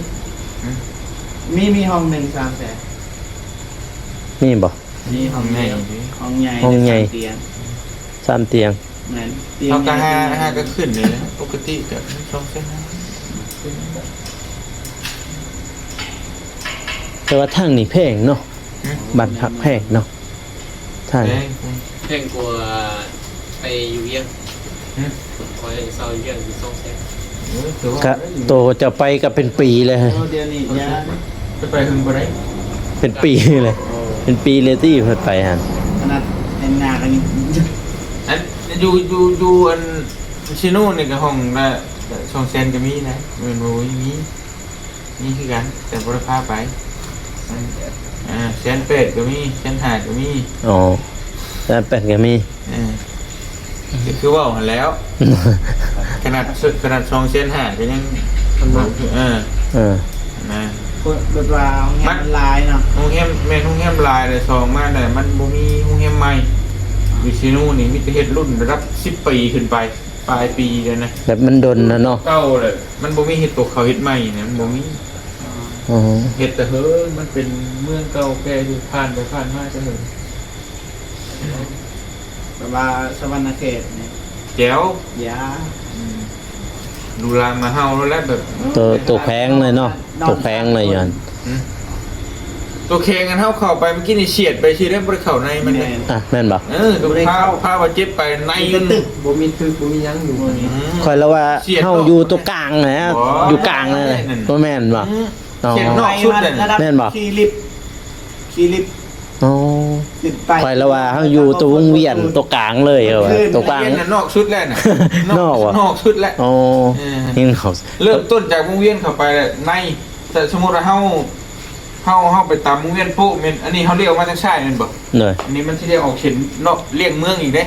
ຫື? ມີ ມີຫ້ອງໜຶ່ງສາມແສນ ມີບໍ່? ມີຫ້ອງໃຫຍ່ ຫ້ອງໃຫຍ່ ຫ້ອງໃຫຍ່ ສາມຕຽງ ສາມຕຽງ ແມ່ນ ຕຽງ ເຮົາກໍຫາ ຫາກໍຂຶ້ນນີ້ແຫຼະ ປົກກະຕິກໍສອງແສນຫ້າ ແຕ່ວ່າທາງນີ້ແພງເນາະ ຫື? ບ້ານພັກແພງເນາະ ທາງ ແພງ ແພງກວ່າໄປຢູ່ວຽງ ຫື? ຂ້ອຍເຊົ່າຢູ່ວຽງຢູ່ສອງແສນ ເອີ ກະໂຕເຈົ້າໄປກໍເປັນປີແລ້ວ ໂອ້ ດຽວນີ້ຍາ ຈະໄປເຖິງບໍ່ໄດ້ ເປັນປີເລີຍ ໂອ້ ເປັນປີເລີຍຕິ ເພິ່ນໄປຫັ້ນ ຂະໜາດແຮງງານອັນນີ້ ອັນ ຢູ່ ຢູ່ ຢູ່ອັນ ເຊໂນນີ້ກໍຫ້ອງລະສອງແສນກໍມີນະ ແມ່ນບໍ່? ມີ ມີ ມີຄືກັນ ແຕ່ບໍ່ໄດ້ພາໄປ ອັນ ອ່າ ແສນແປດກໍມີ ແສນຫ້າກໍມີ ອໍ ແສນແປດກໍມີ ເອີ ກໍຄືເວົ້າຫັ້ນແຫຼ້ວ ຂະໜາດ ຂະໜາດສອງແສນຫ້າກໍຍັງ ເອີ ເອີ ນະ ແບບວ່າໂຮງແຮມມັນຫຼາຍເນາະ ໂຮງແຮມ ແມ່ນໂຮງແຮມຫຼາຍ ແລະສອງມາແລ້ວມັນບໍ່ມີໂຮງແຮມໃໝ່ ຢູ່ເຊໂນນີ້ມີແຕ່ເຮັດລຸ້ນລະດັບສິບປີຂຶ້ນໄປ ປາຍປີແລ້ວນະ ແບບມັນດົນແລ້ວເນາະ ເກົ່າແລ້ວ ມັນບໍ່ມີເຮັດຕົວເຂົາເຮັດໃໝ່ນະ ມັນບໍ່ມີ ອໍ ເຮັດແຕ່ເຫີງ ມັນເປັນເມືອງເກົ່າແກ່ຢູ່ ຜ່ານໄປຜ່ານມາແຕ່ເຫີງ ແບບວ່າສະຫວັນນະເຂດນີ້ ແຈວ ຢາ ອືມ ລູລາມາເຮົາແລ້ວແບບ ໂຕ ໂຕແພງເລີຍເນາະ ໂຕແພງເລີຍຢູ່ຫັ້ນ ຫື? ຕົວແຂງອັນເຮົາເຂົ້າໄປເມື່ອກີ້ນີ້ ສຽດໄປຊື່ເດ້ ບໍ່ໄດ້ເຂົ້າໃນມັນເດ້. ອ່ະ ແມ່ນບໍ່? ເອີ ກໍພາ ພາບາດເຈັບໄປໃນມັນ ບໍ່ມີຕຶກ ບໍ່ມີຫຍັງຢູ່. ອືມ ຂ້ອຍລະວ່າເຮົາຢູ່ໂຕະກາງນະ ຢູ່ກາງນະ ບໍ່ແມ່ນບໍ່? ອືມ ອໍ ສຽດນອກສຸດເດ້. ແມ່ນບໍ່? ຂີ່ລິບ ຂີ່ລິບ. ອໍ ຂຶ້ນໄປ ຂ້ອຍລະວ່າເຮົາຢູ່ໂຕວົງວຽນ ໂຕກາງເລີຍ ໂຕກາງ ວຽນນະ ນອກສຸດແລ້ວນະ. ນອກ ນອກ ນອກສຸດແລ້ວ. ອໍ ເອີ ເຫັນເຂົາ ເລີ່ມຕົ້ນຈາກວົງວຽນເຂົ້າໄປໃນ ແຕ່ສົມມຸດວ່າເຮົາ ເຮົາ ເຮົາໄປຕາມວົງວຽນໂປ້ແມ່ນ ອັນນີ້ເຮົາລ້ຽວມາທາງຊ້າຍແມ່ນບໍ່? ໂດຍ ອັນນີ້ມັນຊິໄດ້ອອກເສັ້ນເນາະ ລຽງເມືອງອີກເດ້. ອໍ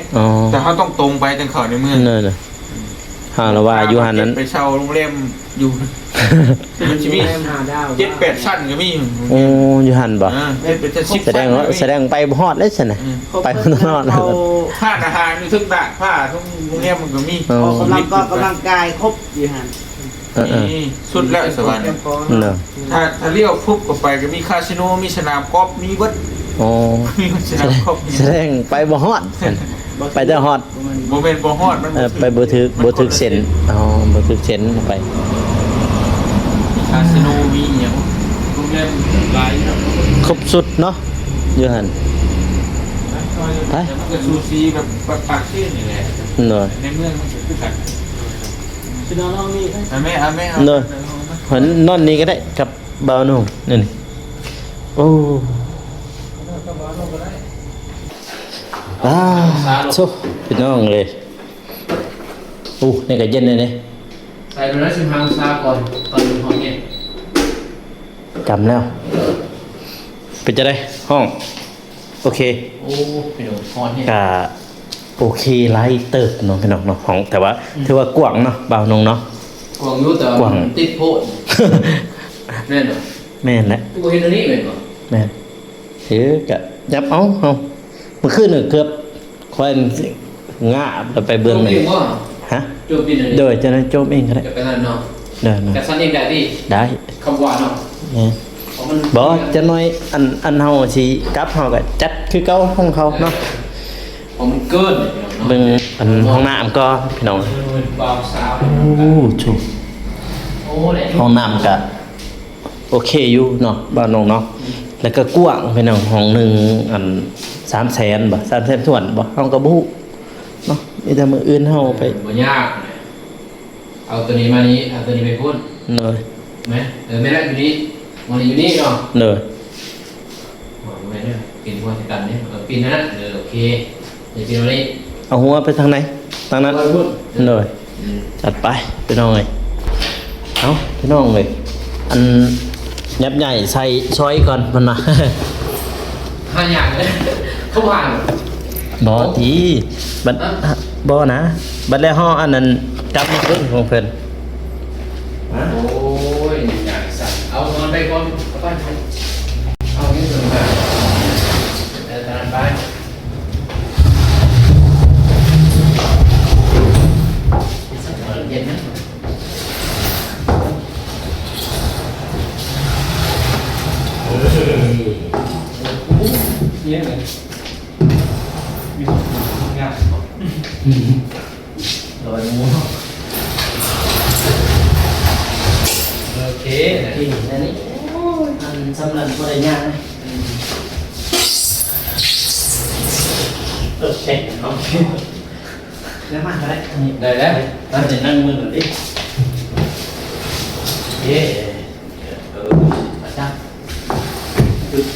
ແຕ່ເຮົາຕ້ອງຕົງໄປຈັ່ງເຂົ້າໃນເມືອງ. ໂດຍ ໂດຍ ຫາລະວ່າຢູ່ຫັ້ນນັ້ນ ໄປເຊົ່າໂຮງແຮມຢູ່ ມັນຊິມີ ໂຮງແຮມຫ້າດາວ ເຈັດແປດຊັ້ນກໍມີ. ໂອ້ ຢູ່ຫັ້ນບໍ່? ເອີ ເຮັດເປັນຊັ້ນສິບຊັ້ນກໍມີ. ສະແດງວ່າ ສະແດງໄປບໍ່ຮອດເລີຍຊັ້ນນະ. ອືມ ໄປບໍ່ຮອດ. ຮ້ານອາຫານຢູ່ເທິງດາດຟ້າ ເທິງໂຮງແຮມມັນກໍມີ. ອໍ ອອກກຳລັງ ອອກກຳລັງກາຍຄົບຢູ່ຫັ້ນ. ເອີໆ ນີ້ສຸດແລ້ວສະຫວັນ. ເນາະ ຖ້າ ຖ້າລ້ຽວຟຶບເຂົ້າໄປກໍມີຄາສິໂນ ມີສະໜາມກອບ ມີເບິດ. ອໍ ມີສະໜາມກອບ. ສະແດງໄປບໍ່ຮອດ ໄປແຕ່ຮອດ ບໍ່ແມ່ນບໍ່ຮອດ ມັນ ເອີ ໄປບໍ່ຖືກ ບໍ່ຖືກເສັ້ນ. ອໍ ບໍ່ຖືກເສັ້ນໄປ. ມີຄາສິໂນ ມີອີ່ຫຍັງ ໂຮງແຮມຫຼາຍຢູ່. ຄົບສຸດເນາະ ຢູ່ຫັ້ນ. ໄປ ແຕ່ມັນກໍສູສີແບບປາກເຊນີ້ແຫຼະ. ໂດຍ ໃນເມືອງມັນກໍຄືກັນ. ຊິນອນຫ້ອງນີ້ ອາແມ່ ອາແມ່ ໂດຍ ນອນນີ້ກໍໄດ້ກັບບ່າວໜຸ່ມນີ້. ໂອ້ ອ່າ ໂທ້ ພີ່ນ້ອງເອີຍ. ໂອ້ ນີ້ກໍເຢັນເດ້. ໃສ່ໂດນັດສິບຫ້າອົງສາກ່ອນ ຕອນນີ້ຮ້ອນແຮງ. ກຳແລ້ວ ເປັນຈັ່ງໃດ ຫ້ອງ? ໂອເຄ. ໂອ້ ພີ່ນ້ອງ ຮ້ອນແຮງ. ກະໂອເຄຫຼາຍເຕີບເນາະ ພີ່ນ້ອງເນາະ ຫ້ອງ ແຕ່ວ່າ ອືມ ຖືວ່າກວ້າງເນາະ ບ່າວໜຸ່ມເນາະ. ກວ້າງຢູ່ ແຕ່ວ່າ ກວ້າງ ມັນຕິດໂພດ. ແມ່ນບໍ່? ແມ່ນແຫຼະ. ບໍ່ເຫັນອັນນີ້ແມ່ນບໍ່? ແມ່ນ. ເອີ ກະຫຍັບເອົາ ເຮົາ ມື້ຄືນນີ້ເກືອບ ຂ້ອຍງາບແລ້ວໄປເບື້ອງນີ້. ໂຈມເອງບໍ່? ຮະ? ໂຈມເອງ. ໂດຍ ເຈົ້ານາຍໂຈມເອງກໍໄດ້. ຈະໄປນັ້ນເນາະ. ໂດຍໆ. ກະຊັ້ນເອງໄດ້ຕິ? ໄດ້. ຄຳວ່າເນາະ. ແມ່ນ. ເພາະມັນ ບໍ່ ຈັກໜ້ອຍ ອັນ ອັນເຮົາຊິກັບ ເຮົາກໍຈັດຄືເກົ່າຂອງເຮົາເນາະ. ເອີ ເພາະມັນເກີນເນາະ. ເບິ່ງອັນຫ້ອງນ້ຳກ່ອນ ພີ່ນ້ອງ. ເອີ ບ່າວສາວ. ໂອ້ ໂທ້. ໂອ້ ຫ້ອງນ້ຳກະ ໂອເຄຢູ່ເນາະ ບ່າວໜຸ່ມເນາະ. ອືມ. ແລ້ວກໍກວ້າງ ພີ່ນ້ອງ ຫ້ອງໜຶ່ງ ອັນ ສາມແສນບໍ່ ສາມແສນຖ້ວນບໍ່ ເຮົາກໍບໍ່ຮູ້ເນາະ. ມີແຕ່ມື້ອື່ນເຮົາໄປ ເອີ ບໍ່ຍາກ. ເອົາຕົວນີ້ມານີ້ ເອົາຕົວນີ້ໄປພຸ້ນ. ໂດຍ. ແມ່ນ ເອີ ແມ່ນແລ້ວ ຢູ່ນີ້ ໝ່ອງນີ້ຢູ່ນີ້ເນາະ. ໂດຍ. ບໍ່ແມ່ນເດີ ປິ່ນຫົວໃສ່ກັນເດ້ ເອີ ປິ່ນນັ້ນນະ ເອີ ໂອເຄ. ເດີ ເປັນແນວນີ້ ເອົາຫົວໄປທາງໃດ? ທາງນັ້ນ. ໂດຍ. ອືມ. ຈັດໄປ ພີ່ນ້ອງເອີຍ. ເອົ້າ ພີ່ນ້ອງເອີຍ ອັນ ຫຍັບໃຫຍ່ໃສ່ຊອຍກ່ອນ ເພິ່ນວ່າ. ຫາຫຍັງ? ເຂົາວ່າ ບໍ່ຕິ ບັດ ຮະ? ບໍ່ນະ ບັດແລ້ວເຮົາອັນນັ້ນ ກັບມາເບິ່ງຂອງເພິ່ນ. ຮະ? ໂອ້ຍ ຫຍັງຊັ້ນ ເອົານອນໄປກ່ອນ ເອົາໄປ ເອົານີ້ເພິ່ນວ່າ ເອີ ຕາມນັ້ນໄປ. ໂອເຄ ໂອເຄ ອັນນີ້ ອັນສຳລັບບໍ່ໄດ້ຍາກນະ. ໂອເຄ ໂອເຄ ແລ້ວມາກໍໄດ້ ອັນນີ້ ໄດ້ແລ້ວ ນັ່ງ ນັ່ງມືໜ້ອຍຕິ. ເຢ້ ເອີ ມາຈັບ ອືມ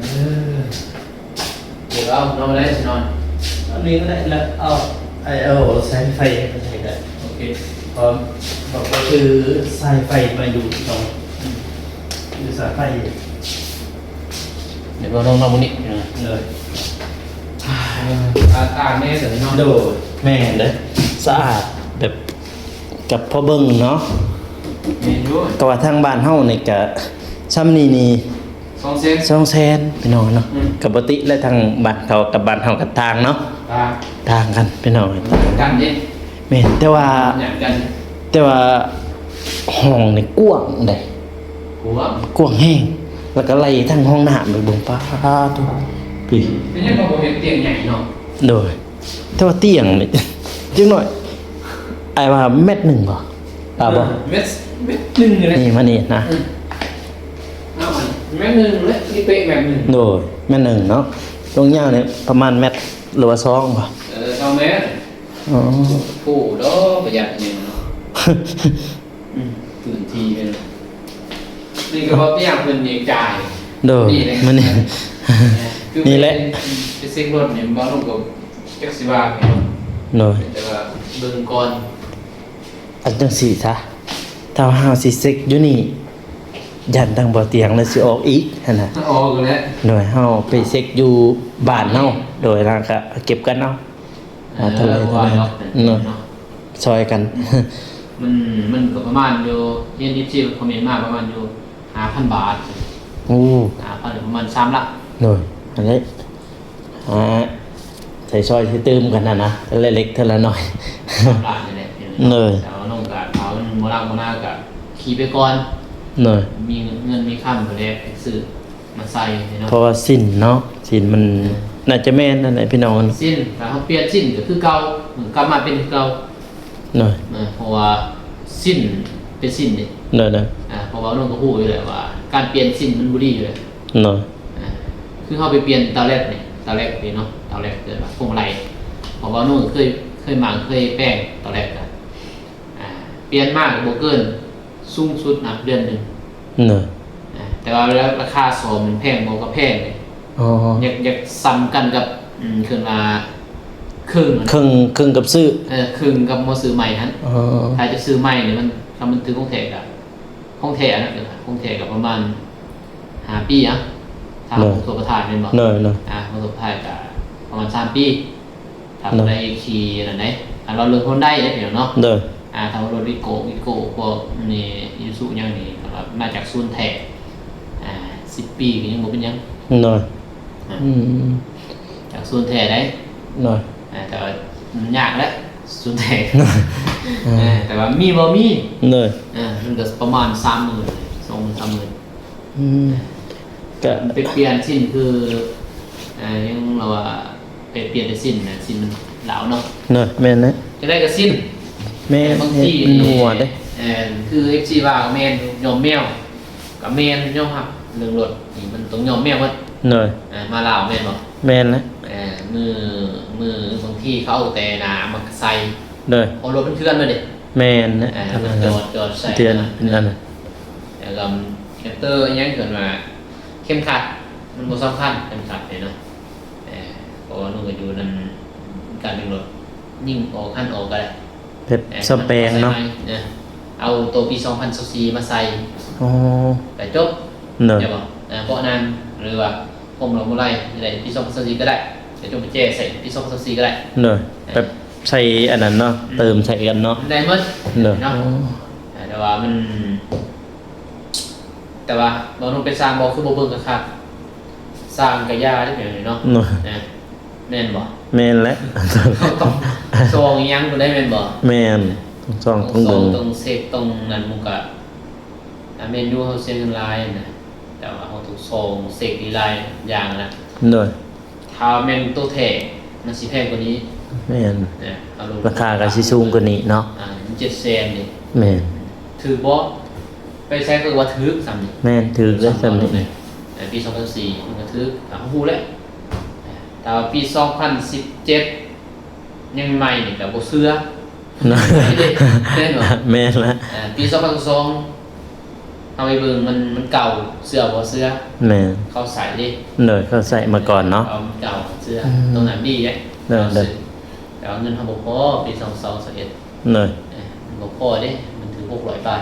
ເອີ ດຽວເອົານອນໄດ້ຊິນອນ ອັນນີ້ກໍໄດ້ ແລ້ວເອົາ ໄອ້ ເອົາສາຍໄຟມາໃສ່ກໍໄດ້. ໂອເຄ ເພາະ ເພາະວ່າຖືສາຍໄຟມາຢູ່ ຕ້ອງ ອືມ ຖືສາຍໄຟ. ດຽວເຮົາລອງນອນມື້ນີ້ ເອີ ເລີຍ ອາ ອາແນ່ເນາະ. ໂດຍ ແມ່ນເດ້ ສະອາດແບບ ກັບພໍເບິ່ງເນາະ. ແມ່ນຢູ່ ແຕ່ວ່າທາງບ້ານເຮົານີ້ກະ ຊ່ຳນີ້ນີ້ ສອງແສນ ສອງແສນ ພີ່ນ້ອງເນາະ. ອືມ ກະບໍ່ຕິແຫຼະ ທາງບ້ານເຂົາກັບບ້ານເຮົາກະຕ່າງເນາະ ຕ່າງ ຕ່າງກັນ ພີ່ນ້ອງ ຕ່າງກັນເດ້. ແມ່ນ ແຕ່ວ່າ ຫຍັງກັນ ແຕ່ວ່າຫ້ອງນີ້ກວ້າງເດ້ ກວ້າງ ກວ້າງແຮງ ແລ້ວກະໄລ່ທັງຫ້ອງນ້ຳໄປເບິ່ງ ປາດໂທ້ ພີ່ ເປັນຫຍັງເຂົາບໍ່ເຮັດຕຽງໃຫຍ່ເນາະ? ໂດຍ ແຕ່ວ່າຕຽງນີ້ ຈັກໜ້ອຍ ອ້າຍວ່າແມັດໜຶ່ງບໍ່? ວ່າບໍ່? ເອີ ແມັດ ແມັດໜຶ່ງນີ້ແຫຼະ ນີ້ມານີ້ນະ. ອືມ ເອົາອັນ ແມັດໜຶ່ງແຫຼະ ນີ້ເປະແມັດໜຶ່ງ. ໂດຍ ແມັດໜຶ່ງເນາະ. ຄວາມຍາວນີ້ປະມານແມັດ ຫຼືວ່າສອງບໍ? ເອີ ສອງແມັດ. ອໍ ໂອ້ ດອກປະຢັດນີ້ເນາະ. ອືມ ພື້ນທີ່ເດ້ເນາະ. ນີ້ກໍບໍ່ເປັນຫຍັງ ເພິ່ນນີ້ຈ່າຍ. ໂດຍ ນີ້ແຫຼະ ມື້ນີ້ ນີ້ແຫຼະ ໄປເຊັກລົດນີ້ ບໍ່ລົງກໍຈັກຊິວ່າ. ໂດຍ ແຕ່ວ່າເບິ່ງກ່ອນ. ອັນຈັ່ງຊີ້ຊະ ຖ້າເຮົາຊິເຊັກຢູ່ນີ້ ຢ້ານທາງບໍ່ຕຽງລະຊິອອກອີກຫັ້ນນະ. ອອກແລ້ວ. ໂດຍ ເຮົາໄປເຊັກຢູ່ບ້ານເຮົາ. ໂດຍ ແລ້ວກະເກັບກັນເອົາ. ເອີ ວ່າເທົ່າໃດເທົ່າໃດເນາະ ເນາະ ຊ່ອຍກັນ. ມັນ ມັນກໍປະມານຢູ່ ເຫັນເອັຟຊີເພິ່ນຄອມເມັນມາປະມານຢູ່ຫ້າພັນບາດ. ໂອ້ ຫ້າພັນ ປະມານສາມຫຼັກ. ໂດຍ ອັນນີ້ ອ່າ ໃສ່ຊ່ອຍໃສ່ຕື່ມກັນຫັ້ນນະ ເທື່ອລະເລັກເທື່ອລະໜ້ອຍ. ສາມລ້ານນີ້ແຫຼະ. ໂດຍ ແຕ່ວ່ານ້ອງກະ ຖ້າມັນບໍ່ນັກບໍ່ໜາກະຂີ່ໄປກ່ອນ. ໂດຍ ມີເງິນມີຄຳພຸ້ນແຫຼະ ຊື້ມາໃສ່ເນາະ. ເພາະວ່າສິ້ນເນາະ ສິ້ນມັນ ເອີ ໜ້າຈະແມ່ນນັ້ນແຫຼະພີ່ນ້ອງ. ສິ້ນ ຖ້າເຮົາປ່ຽນສິ້ນກໍຄືເກົ່າ ກັບມາເປັນຄືເກົ່າ. ໂດຍ ເອີ ເພາະວ່າສິ້ນເປັນສິ້ນເດ້. ໂດຍໆ ອ່າ ເພາະວ່ານ້ອງກໍຮູ້ຢູ່ແລ້ວວ່າການປ່ຽນສິ້ນມັນບໍ່ດີຢູ່ແລ້ວ. ໂດຍ ອ່າ ຄືເຮົາໄປປ່ຽນເຕົາແລັກນີ້ ເຕົາແລັກນີ້ເນາະ ເຕົາແລັກເກີດວ່າພວງມາໄລ ເພາະວ່ານ້ອງເຄີຍ ເຄີຍໝາງເຄີຍແປງເຕົາແລັກກະ ອ່າ ປ່ຽນມາກໍບໍ່ເກີນ ສູງສຸດນະເດືອນໜຶ່ງ. ໂດຍ ອ່າ ແຕ່ວ່າລາຄາສ້ອມມັນແພງບໍ່ ກໍແພງເດ້. ອໍ ຢາກ ຢາກສ່ຳກັນກັບ ອືມ ເອີ້ນວ່າເຄິ່ງ ເຄິ່ງ ເຄິ່ງກັບຊື້ ເອີ ເຄິ່ງກັບໝໍ້ຊື້ໃໝ່ຫັ້ນ. ອໍ ຖ້າຈະຊື້ໃໝ່ນີ້ມັນ ຖ້າມັນຖືກຂອງແທ້ກະ ຂອງແທ້ນະ ຂອງແທ້ກະປະມານຫ້າປີອະ ຖ້າ ໂດຍ ຄົບຖ້ວນປະທານແມ່ນບໍ່? ໂດຍໆ ອ່າ ຄົບຖ້ວນປະທານກະປະມານສາມປີ. ຖ້າ ໂດຍ ໄດ້ຂີ່ອັນນັ້ນເດ້ ອັນວ່າລົດຮອນໄດເດ້ພີ່ນ້ອງເນາະ. ໂດຍ ອ່າ ຖ້າວ່າລົດວິໂກ້ ວິໂກ້ ພວກນີ້ ອີຊູຊູຫຍັງນີ້ ຄັນວ່າມາຈາກສູນແທ້ ອ່າ ສິບປີກໍຍັງບໍ່ເປັນຫຍັງ. ໂດຍ ອ່າ ອືມ ຈາກສູນແທ້ໄດ໋. ໂດຍ ອ່າ ແຕ່ວ່າມັນຍາກແຫຼະສູນແທ້. ໂດຍ ເອີ ແຕ່ວ່າມີບໍ່ມີ. ໂດຍ ເອີ ມັນກໍປະມານສາມໝື່ນ ສອງໝື່ນ ສາມໝື່ນ. ອືມ ກະໄປປ່ຽນສິ້ນຄື ເອີ ຍັງລາວວ່າໄປປ່ຽນແຕ່ສິ້ນນະ ສິ້ນມັນລາວເນາະ. ເນາະ ແມ່ນແຫຼະ ຈັ່ງໃດກໍສິ້ນ. ແມ່ນ ບາງທີ ເຮັດມັນຮົ່ວເດ້. ເອີ ຄືເອັຟຊີວ່າກໍແມ່ນ ຍ້ອມແມວກໍແມ່ນ ຍອມຮັບເລື່ອງລົດນີ້ມັນຕ້ອງຍ້ອມແມວໝົດ. ໂດຍ ເອີ ມາລາວແມ່ນບໍ່? ແມ່ນແຫຼະ ເອີ ມື ມື ບາງທີເຂົາເອົາແຕ່ໜ້າມາໃສ່. ໂດຍ ເພາະລົດມັນເຖື່ອນເບິດເດ້. ແມ່ນແຫຼະ ເອີ ຈອດ ຈອດໃສ່ເຖື່ອນ ອັນນັ້ນ ເປັນອັນນັ້ນ ແລ້ວກໍແອັບເຕີອີ່ຫຍັງ ເອີ້ນວ່າເຂັມຂັດ ມັນບໍ່ສຳຄັນ ເຂັມຂັດນີ້ເນາະ. ເອີ ເພາະວ່ານ້ອງກໍຢູ່ນຳການເປັນລົດ ຍິງອອກຫັນອອກກໍໄດ້ ແບບ ເອີ ສະແປງເນາະ ເອົາໂຕປີສອງພັນຊາວສີ່ມາໃສ່. ອໍ ກໍຈົບ. ໂດຍ ແມ່ນບໍ່? ເອີ ເບາະໜັງ ຫຼືວ່າ ຜົມລະບໍ່ໄຫຼ ໄດ້ປີສອງພັນຊາວສີ່ກໍໄດ້ ຈະຈົ່ງໄປແຈໃສ່ປີສອງພັນຊາວສີ່ກໍໄດ້. ໂດຍ ແບບໃສ່ອັນນັ້ນເນາະ ອືມ ເຕີມໃສ່ກັນເນາະ ໄດ້ໝົດ. ໂດຍ ເນາະ ອໍ ແຕ່ວ່າມັນ ແຕ່ວ່າບໍ່ຕ້ອງໄປສ້າງບໍ່ ຄືບໍ່ເບິ່ງຄັກໆ ສ້າງກະຢ່າເດ້ ແບບນີ້ເນາະ. ໂດຍ ນະ ແມ່ນບໍ່? ແມ່ນແຫຼະ ຕ້ອງສ່ອງອີ່ຫຍັງພຸ້ນໄດ໋ ແມ່ນບໍ່? ແມ່ນ ຕ້ອງສ່ອງ ຕ້ອງເບິ່ງ ຕ້ອງເຊັກ ຕ້ອງນັ້ນ ມັນກະ ອ່າ ແມ່ນຢູ່ ເຮົາເສຍເງິນຫຼາຍນະ ແຕ່ວ່າເຮົາຕ້ອງສ່ອງເຊັກອີກຫຼາຍຢ່າງນະ. ໂດຍ ຖ້າແມ່ນໂຕແທ້ ມັນຊິແພງກວ່ານີ້. ແມ່ນ ນະ ລາຄາກໍຊິສູງກວ່ານີ້ເນາະ. ອ່າ ມັນເຈັດແສນເດ້. ແມ່ນ ຖືກບໍ່? ໄປໃສກໍວ່າຖືກສ່ຳນີ້. ແມ່ນ ຖືກເລີຍສ່ຳນີ້. ເອີ ປີສອງພັນຊາວສີ່ມັນກໍຖືກ ເຮົາຮູ້ແລ້ວ. ແຕ່ວ່າປີສອງພັນສິບເຈັດ ຍັງໃໝ່ນີ້ກໍບໍ່ເຊື່ອ. ແມ່ນບໍ່? ແມ່ນລະ ເອີ ປີສອງພັນຊາວສອງ ເຮົາໄປເບິ່ງ ມັນ ມັນເກົ່າ ເຊື່ອບໍ່ເຊື່ອ? ແມ່ນ ເຂົາໃຊ້ເດ້. ໂດຍ ເຂົາໃຊ້ມາກ່ອນເນາະ. ເອົາ ມັນເກົ່າ ເຊື່ອ. ອືມ ໂຕນັ້ນດີເດ້. ໂດຍ ເຮົາຊື້ ແຕ່ວ່າເງິນເຮົາບໍ່ພໍ ປີສອງພັນຊາວເອັດ. ໂດຍ ເອີ ມັນບໍ່ພໍເດ້ ມັນຖືກຫົກຮ້ອຍບາດ.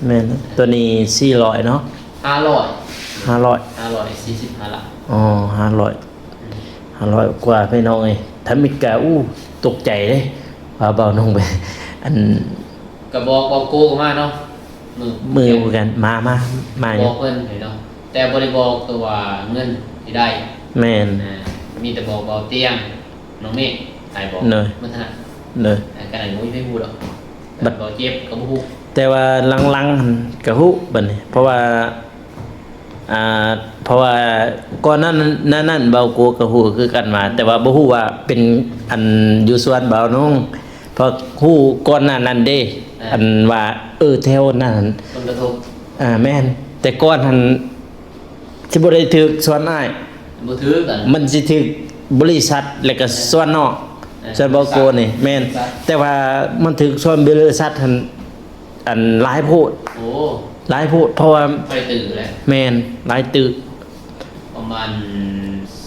ແມ່ນ ໂຕນີ້ສີ່ຮ້ອຍເນາະ. ຫ້າຮ້ອຍ ຫ້າຮ້ອຍ ຫ້າຮ້ອຍສີ່ສິບຫ້າລ້ານ. ອໍ ຫ້າຮ້ອຍ ຫ້າຮ້ອຍກວ່າພີ່ນ້ອງເອີຍ. ທຳອິດກະ ອູ້ ຕົກໃຈເດ້ ວ່າເບົານ້ອງໄປ ອັນ ກະບອກ ບອກໂກກໍມາເນາະ ມື້ ມື້ກັນ ມາ ມາ ມາຢູ່ ບອກເພິ່ນເນາະ ແຕ່ບໍ່ໄດ້ບອກຕົວວ່າເງິນທີ່ໄດ້. ແມ່ນ ອ່າ ມີແຕ່ບອກເບົາຕຽງ ນ້ອງເມກ ໄດ້ບອກ. ໂດຍ ມັນຖະໜັດ. ໂດຍ ອ່າ ກະນັ້ນບໍ່ມີໃຜຮູ້ດອກ ບັດ ເບົາເຈັບກໍບໍ່ຮູ້. ແຕ່ວ່າຫຼັງໆຫັ້ນກະຮູ້ບັດນີ້ ເພາະວ່າ ອ່າ ເພາະວ່າກ່ອນໜ້ານັ້ນ ໜ້ານັ້ນເບົາໂກກະຮູ້ຄືກັນວ່າ ແຕ່ວ່າບໍ່ຮູ້ວ່າເປັນ ອັນ ຢູ່ສວນເບົານ້ອງ ເພາະຮູ້ກ່ອນໜ້ານັ້ນເດ້. ອ່າ ອັນວ່າ ເອີ ແຖວນັ້ນ ຜົນກະທົບ. ອ່າ ແມ່ນ ແຕ່ກ່ອນຫັ້ນ ຊິບໍ່ໄດ້ຖືກສ່ວນອ້າຍ ບໍ່ຖືກກັນ ມັນຊິຖືກບໍລິສັດ ແລ້ວກໍສ່ວນນອກ ເອີ ສ່ວນເບົາໂກນີ້ ແມ່ນ ແຕ່ວ່າມັນຖືກສ່ວນບໍລິສັດຫັ້ນ ອັນຫຼາຍໂພດ ໂອ້ ຫຼາຍໂພດ ເພາະວ່າ ໄປຕື່ແຫຼະ ແມ່ນ ຫຼາຍຕື່ ປະມານ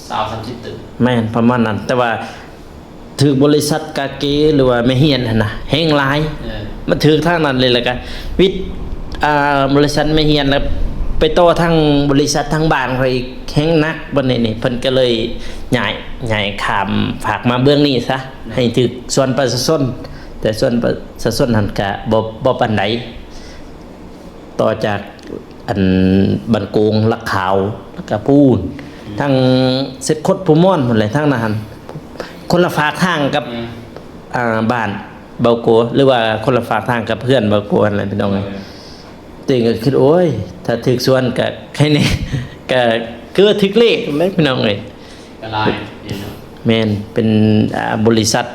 ຊາວສາມສິບຕຶກ ແມ່ນ ປະມານນັ້ນ ແຕ່ວ່າຖືກບໍລິສັດກາເກ ຫຼືວ່າແມ່ຮຽນຫັ້ນນະ ແຮງຫຼາຍ ເອີ ມັນຖືກທາງນັ້ນເລີຍ ແລ້ວກະວິດ ອ່າ ບໍລິສັດແມ່ຮຽນ ແລ້ວໄປຕໍ່ທາງບໍລິສັດທາງບ້ານຂ້ອຍອີກ ແຮງໜັກ ບັດນີ້ນີ້ ເພິ່ນກໍເລີຍຍ້າຍ ຍ້າຍຂ້າມຟາກມາເບື້ອງນີ້ຊະ ເອີ ໃຫ້ຖືກສ່ວນປະຊາຊົນ ແຕ່ສ່ວນປະຊາຊົນຫັ້ນກະບໍ່ ບໍ່ປານໃດ ຕໍ່ຈາກ ອັນບ້ານໂກງ ຫຼັກຂາວ ແລ້ວກະພູນ ອືມ ທາງເສັດຄົດພູມ່ອນພຸ້ນແຫຼະ ທາງນັ້ນ ຄົນລະຟາກທາງກັບ ອືມ ອ່າ ບ້ານເບົາໂກ ຫຼືວ່າຄົນລະຟາກທາງກັບເຮືອນເບົາໂກຫັ້ນແຫຼະ ພີ່ນ້ອງເອີຍ ເອີ ຕົວເອງກໍຄິດ ໂອ້ຍ ຖ້າຖືກສ່ວນກໍໃຄແນ່ ກໍຄືວ່າຖືກເລກແຫຼະ ພີ່ນ້ອງເອີຍ ກໍຫຼາຍເນາະ ແມ່ນ ເປັນ ອ່າ ບໍລິສັດ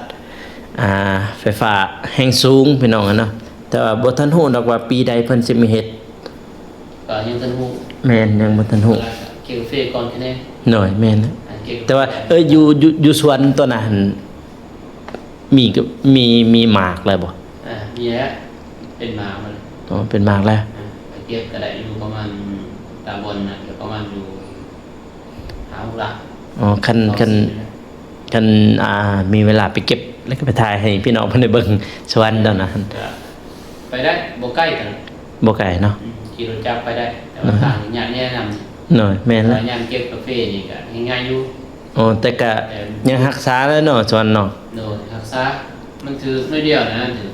ອ່າ ໄຟຟ້າແຮງສູງ ພີ່ນ້ອງເນາະ ແຕ່ວ່າບໍ່ທັນຮູ້ດອກວ່າປີໃດເພິ່ນຊິມາເຮັດ ກໍຍັງບໍ່ທັນຮູ້ ແມ່ນ ຍັງບໍ່ທັນຮູ້ ເກັບກາເຟກ່ອນຄະແນນ ໂດຍ ແມ່ນ ແຕ່ວ່າ ເອີ ຢູ່ ຢູ່ ຢູ່ສວນຕົວນັ້ນ ມີ ມີ ມີໝາກແລ້ວບໍ່? ອ່າ ມີແລ້ວ ເປັນໝາກແລ້ວ ອໍ ເປັນໝາກແລ້ວ ອ່າ ໄປເກັບກໍໄດ້ຢູ່ປະມານ ຕາບ່ອນນັ້ນກໍປະມານຢູ່ ຫາຫົກຫຼັກ ອໍ ຄັນ ຄັນ ຄັນ ອ່າ ມີເວລາໄປເກັບ ແລ້ວກໍໄປຖ່າຍໃຫ້ພີ່ນ້ອງເພິ່ນໄດ້ເບິ່ງສະຫວັນຕອນນັ້ນ ໄປໄດ້ ບໍ່ໄກກັນ ບໍ່ໄກເນາະ ອືມ ຂີ່ລົດຈັກໄປໄດ້ ແຕ່ວ່າ ອ່າ ທາງນີ້ຍາກແນ່ນຳ ໂດຍ ແມ່ນແລ້ວ ແຕ່ວ່າຍາມເກັບກາເຟນີ້ກໍງ່າຍໆຢູ່ ອໍ ແຕ່ກໍ ແຕ່ ຍັງຮັກສາແລ້ວເນາະ ສະຫວັນເນາະ ໂດຍ ຮັກສາ ມັນຖືກໜ້ອຍດຽວນະ ຖືກ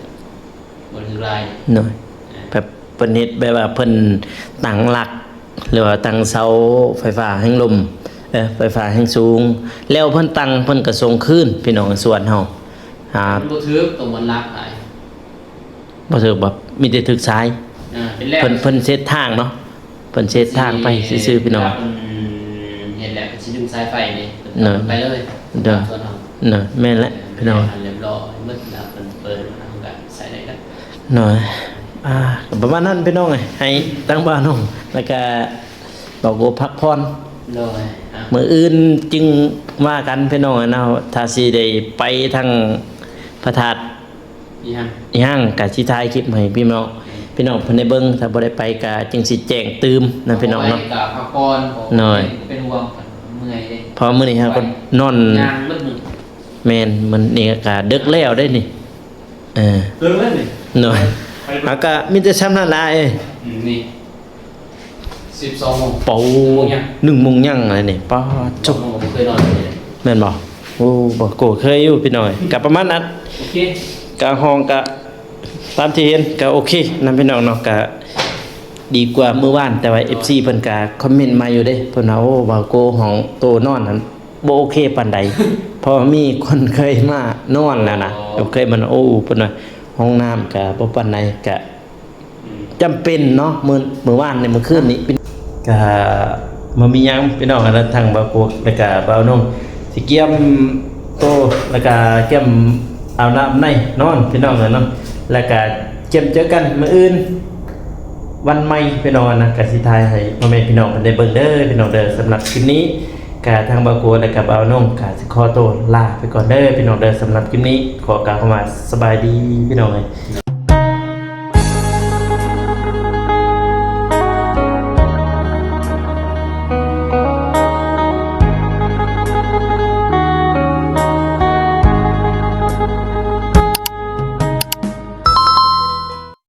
ບໍ່ຖືກຫຼາຍ ໂດຍ ອ່າ ແບບເພິ່ນເຮັດແບບວ່າເພິ່ນຕັ້ງຫຼັກ ຫຼືວ່າຕັ້ງເສົາໄຟຟ້າແຮງລົມ ເອີ ໄຟຟ້າແຮງສູງ ແລ້ວເພິ່ນຕັ້ງ ເພິ່ນກໍສົ່ງຄືນ ພີ່ນ້ອງ ສວນເຮົາ ອ່າ ມັນບໍ່ຖືກ ຕົວມັນຫຼັກຫຼາຍ ບໍ່ຖືກບໍ່ ມີແຕ່ຖືກຊາຍ ອ່າ ເປັນແລ້ວ ເພິ່ນ ເພິ່ນເຊັດທາງເນາະ ເພິ່ນເຊັດທາງໄປຊື່ໆ ພີ່ນ້ອງ ເວລາເພິ່ນເຮັດແລ້ວເພິ່ນຊິດຶງສາຍໄຟເດ້ ເພິ່ນ ໂດຍ ໄປເລີຍ ໂດຍ ຕາມສວນເຮົາ ໂດຍ ແມ່ນແຫຼະ ພີ່ນ້ອງ ລຽບຮ້ອຍໝົດ ແລ້ວເພິ່ນເປີດມາເຮົາກໍໃຊ້ໄດ້ແລ້ວ ໂດຍ ອ່າ ກໍປະມານນັ້ນ ພີ່ນ້ອງເອີຍ ໃຫ້ທາງບ່າວໜຸ່ມ ແລ້ວກໍບ່າວໂກພັກຜ່ອນ ໂດຍ ອ່າ ມື້ອື່ນຈຶ່ງວ່າກັນ ພີ່ນ້ອງເອີຍເນາະ ຖ້າຊິໄດ້ໄປທາງພະທາດ ອີຫຍັງ ອີຫຍັງກະຊິຖ່າຍຄລິບໃຫ້ພີ່ນ້ອງ ອືມ ພີ່ນ້ອງເພິ່ນໄດ້ເບິ່ງ ຖ້າບໍ່ໄດ້ໄປກະຈຶ່ງຊິແຈ້ງຕື່ມນະພີ່ນ້ອງເນາະ ໄປກະພັກຜ່ອນ ໂດຍ ເປັນຫ່ວງເພິ່ນເມື່ອຍເດ້ ເພາະມື້ນີ້ເຮົາກໍນອນ ຍ່າງເບິດມື້ ແມ່ນ ມື້ນີ້ກະເດິກແລ້ວເດ້ນີ້ ເອີ ເດີກແລ້ວນີ້ ໂດຍ ເຮົາກະມີແຕ່ຊ່ຳນັ້ນລະ ອືມ ນີ້ ສິບສອງໂມງ ໂອ້ ໜຶ່ງໂມງຍັງ ໜຶ່ງໂມງຍັງແລ້ວນີ້ ປາດ ຈົບ ບໍ່ເຄີຍນອນເລີຍ ແມ່ນບໍ່? ໂອ້ ບໍ່ ໂກເຄີຍຢູ່ພີ່ນ້ອງ ກະປະມານນັ້ນ ໂອເຄ ກະຫ້ອງກະຕາມທີ່ເຫັນ ກະໂອເຄນຳພີ່ນ້ອງເນາະ ກະດີກວ່າມື້ວານ ແຕ່ວ່າເອັຟຊີເພິ່ນກະຄອມເມັນມາຢູ່ເດ້ ເພິ່ນວ່າ ໂອ້ ບ່າວໂກຫ້ອງໂຕນອນຫັ້ນບໍ່ໂອເຄປານໃດ ເພາະວ່າມີຄົນເຄີຍມານອນແລ້ວນະ ເຄີຍມາ ໂອ້ ເພິ່ນວ່າຫ້ອງນ້ຳກະບໍ່ປານໃດ ກະ ອືມ ຈຳເປັນເນາະ ມື້ ມື້ວານນີ້ ມື້ຄືນນີ້ ກະບໍ່ມີຫຍັງພີ່ນ້ອງ ທາງບ່າວໂກ ແລ້ວກະບ່າວນົງ ຊິກຽມໂຕ ແລ້ວກະກຽມອາບນ້ຳອາບໃນນອນພີ່ນ້ອງເອີຍເນາະ ແລ້ວກະກຽມເຈີກັນມື້ອື່ນ ວັນໃໝ່ພີ່ນ້ອງເນາະ ກະຊິຖ່າຍໃຫ້ພໍ່ແມ່ພີ່ນ້ອງເພິ່ນໄດ້ເບິ່ງເດີພີ່ນ້ອງເດີ ສຳລັບຄລິບນີ້ ກະທາງບ່າວໂກ ແລ້ວກະບ່າວນົງ ກະຊິຂໍໂຕລາໄປກ່ອນເດີພີ່ນ້ອງເດີ ສຳລັບຄລິບນີ້ ຂໍກ່າວຄຳວ່າສະບາຍດີພີ່ນ້ອງເອີຍ.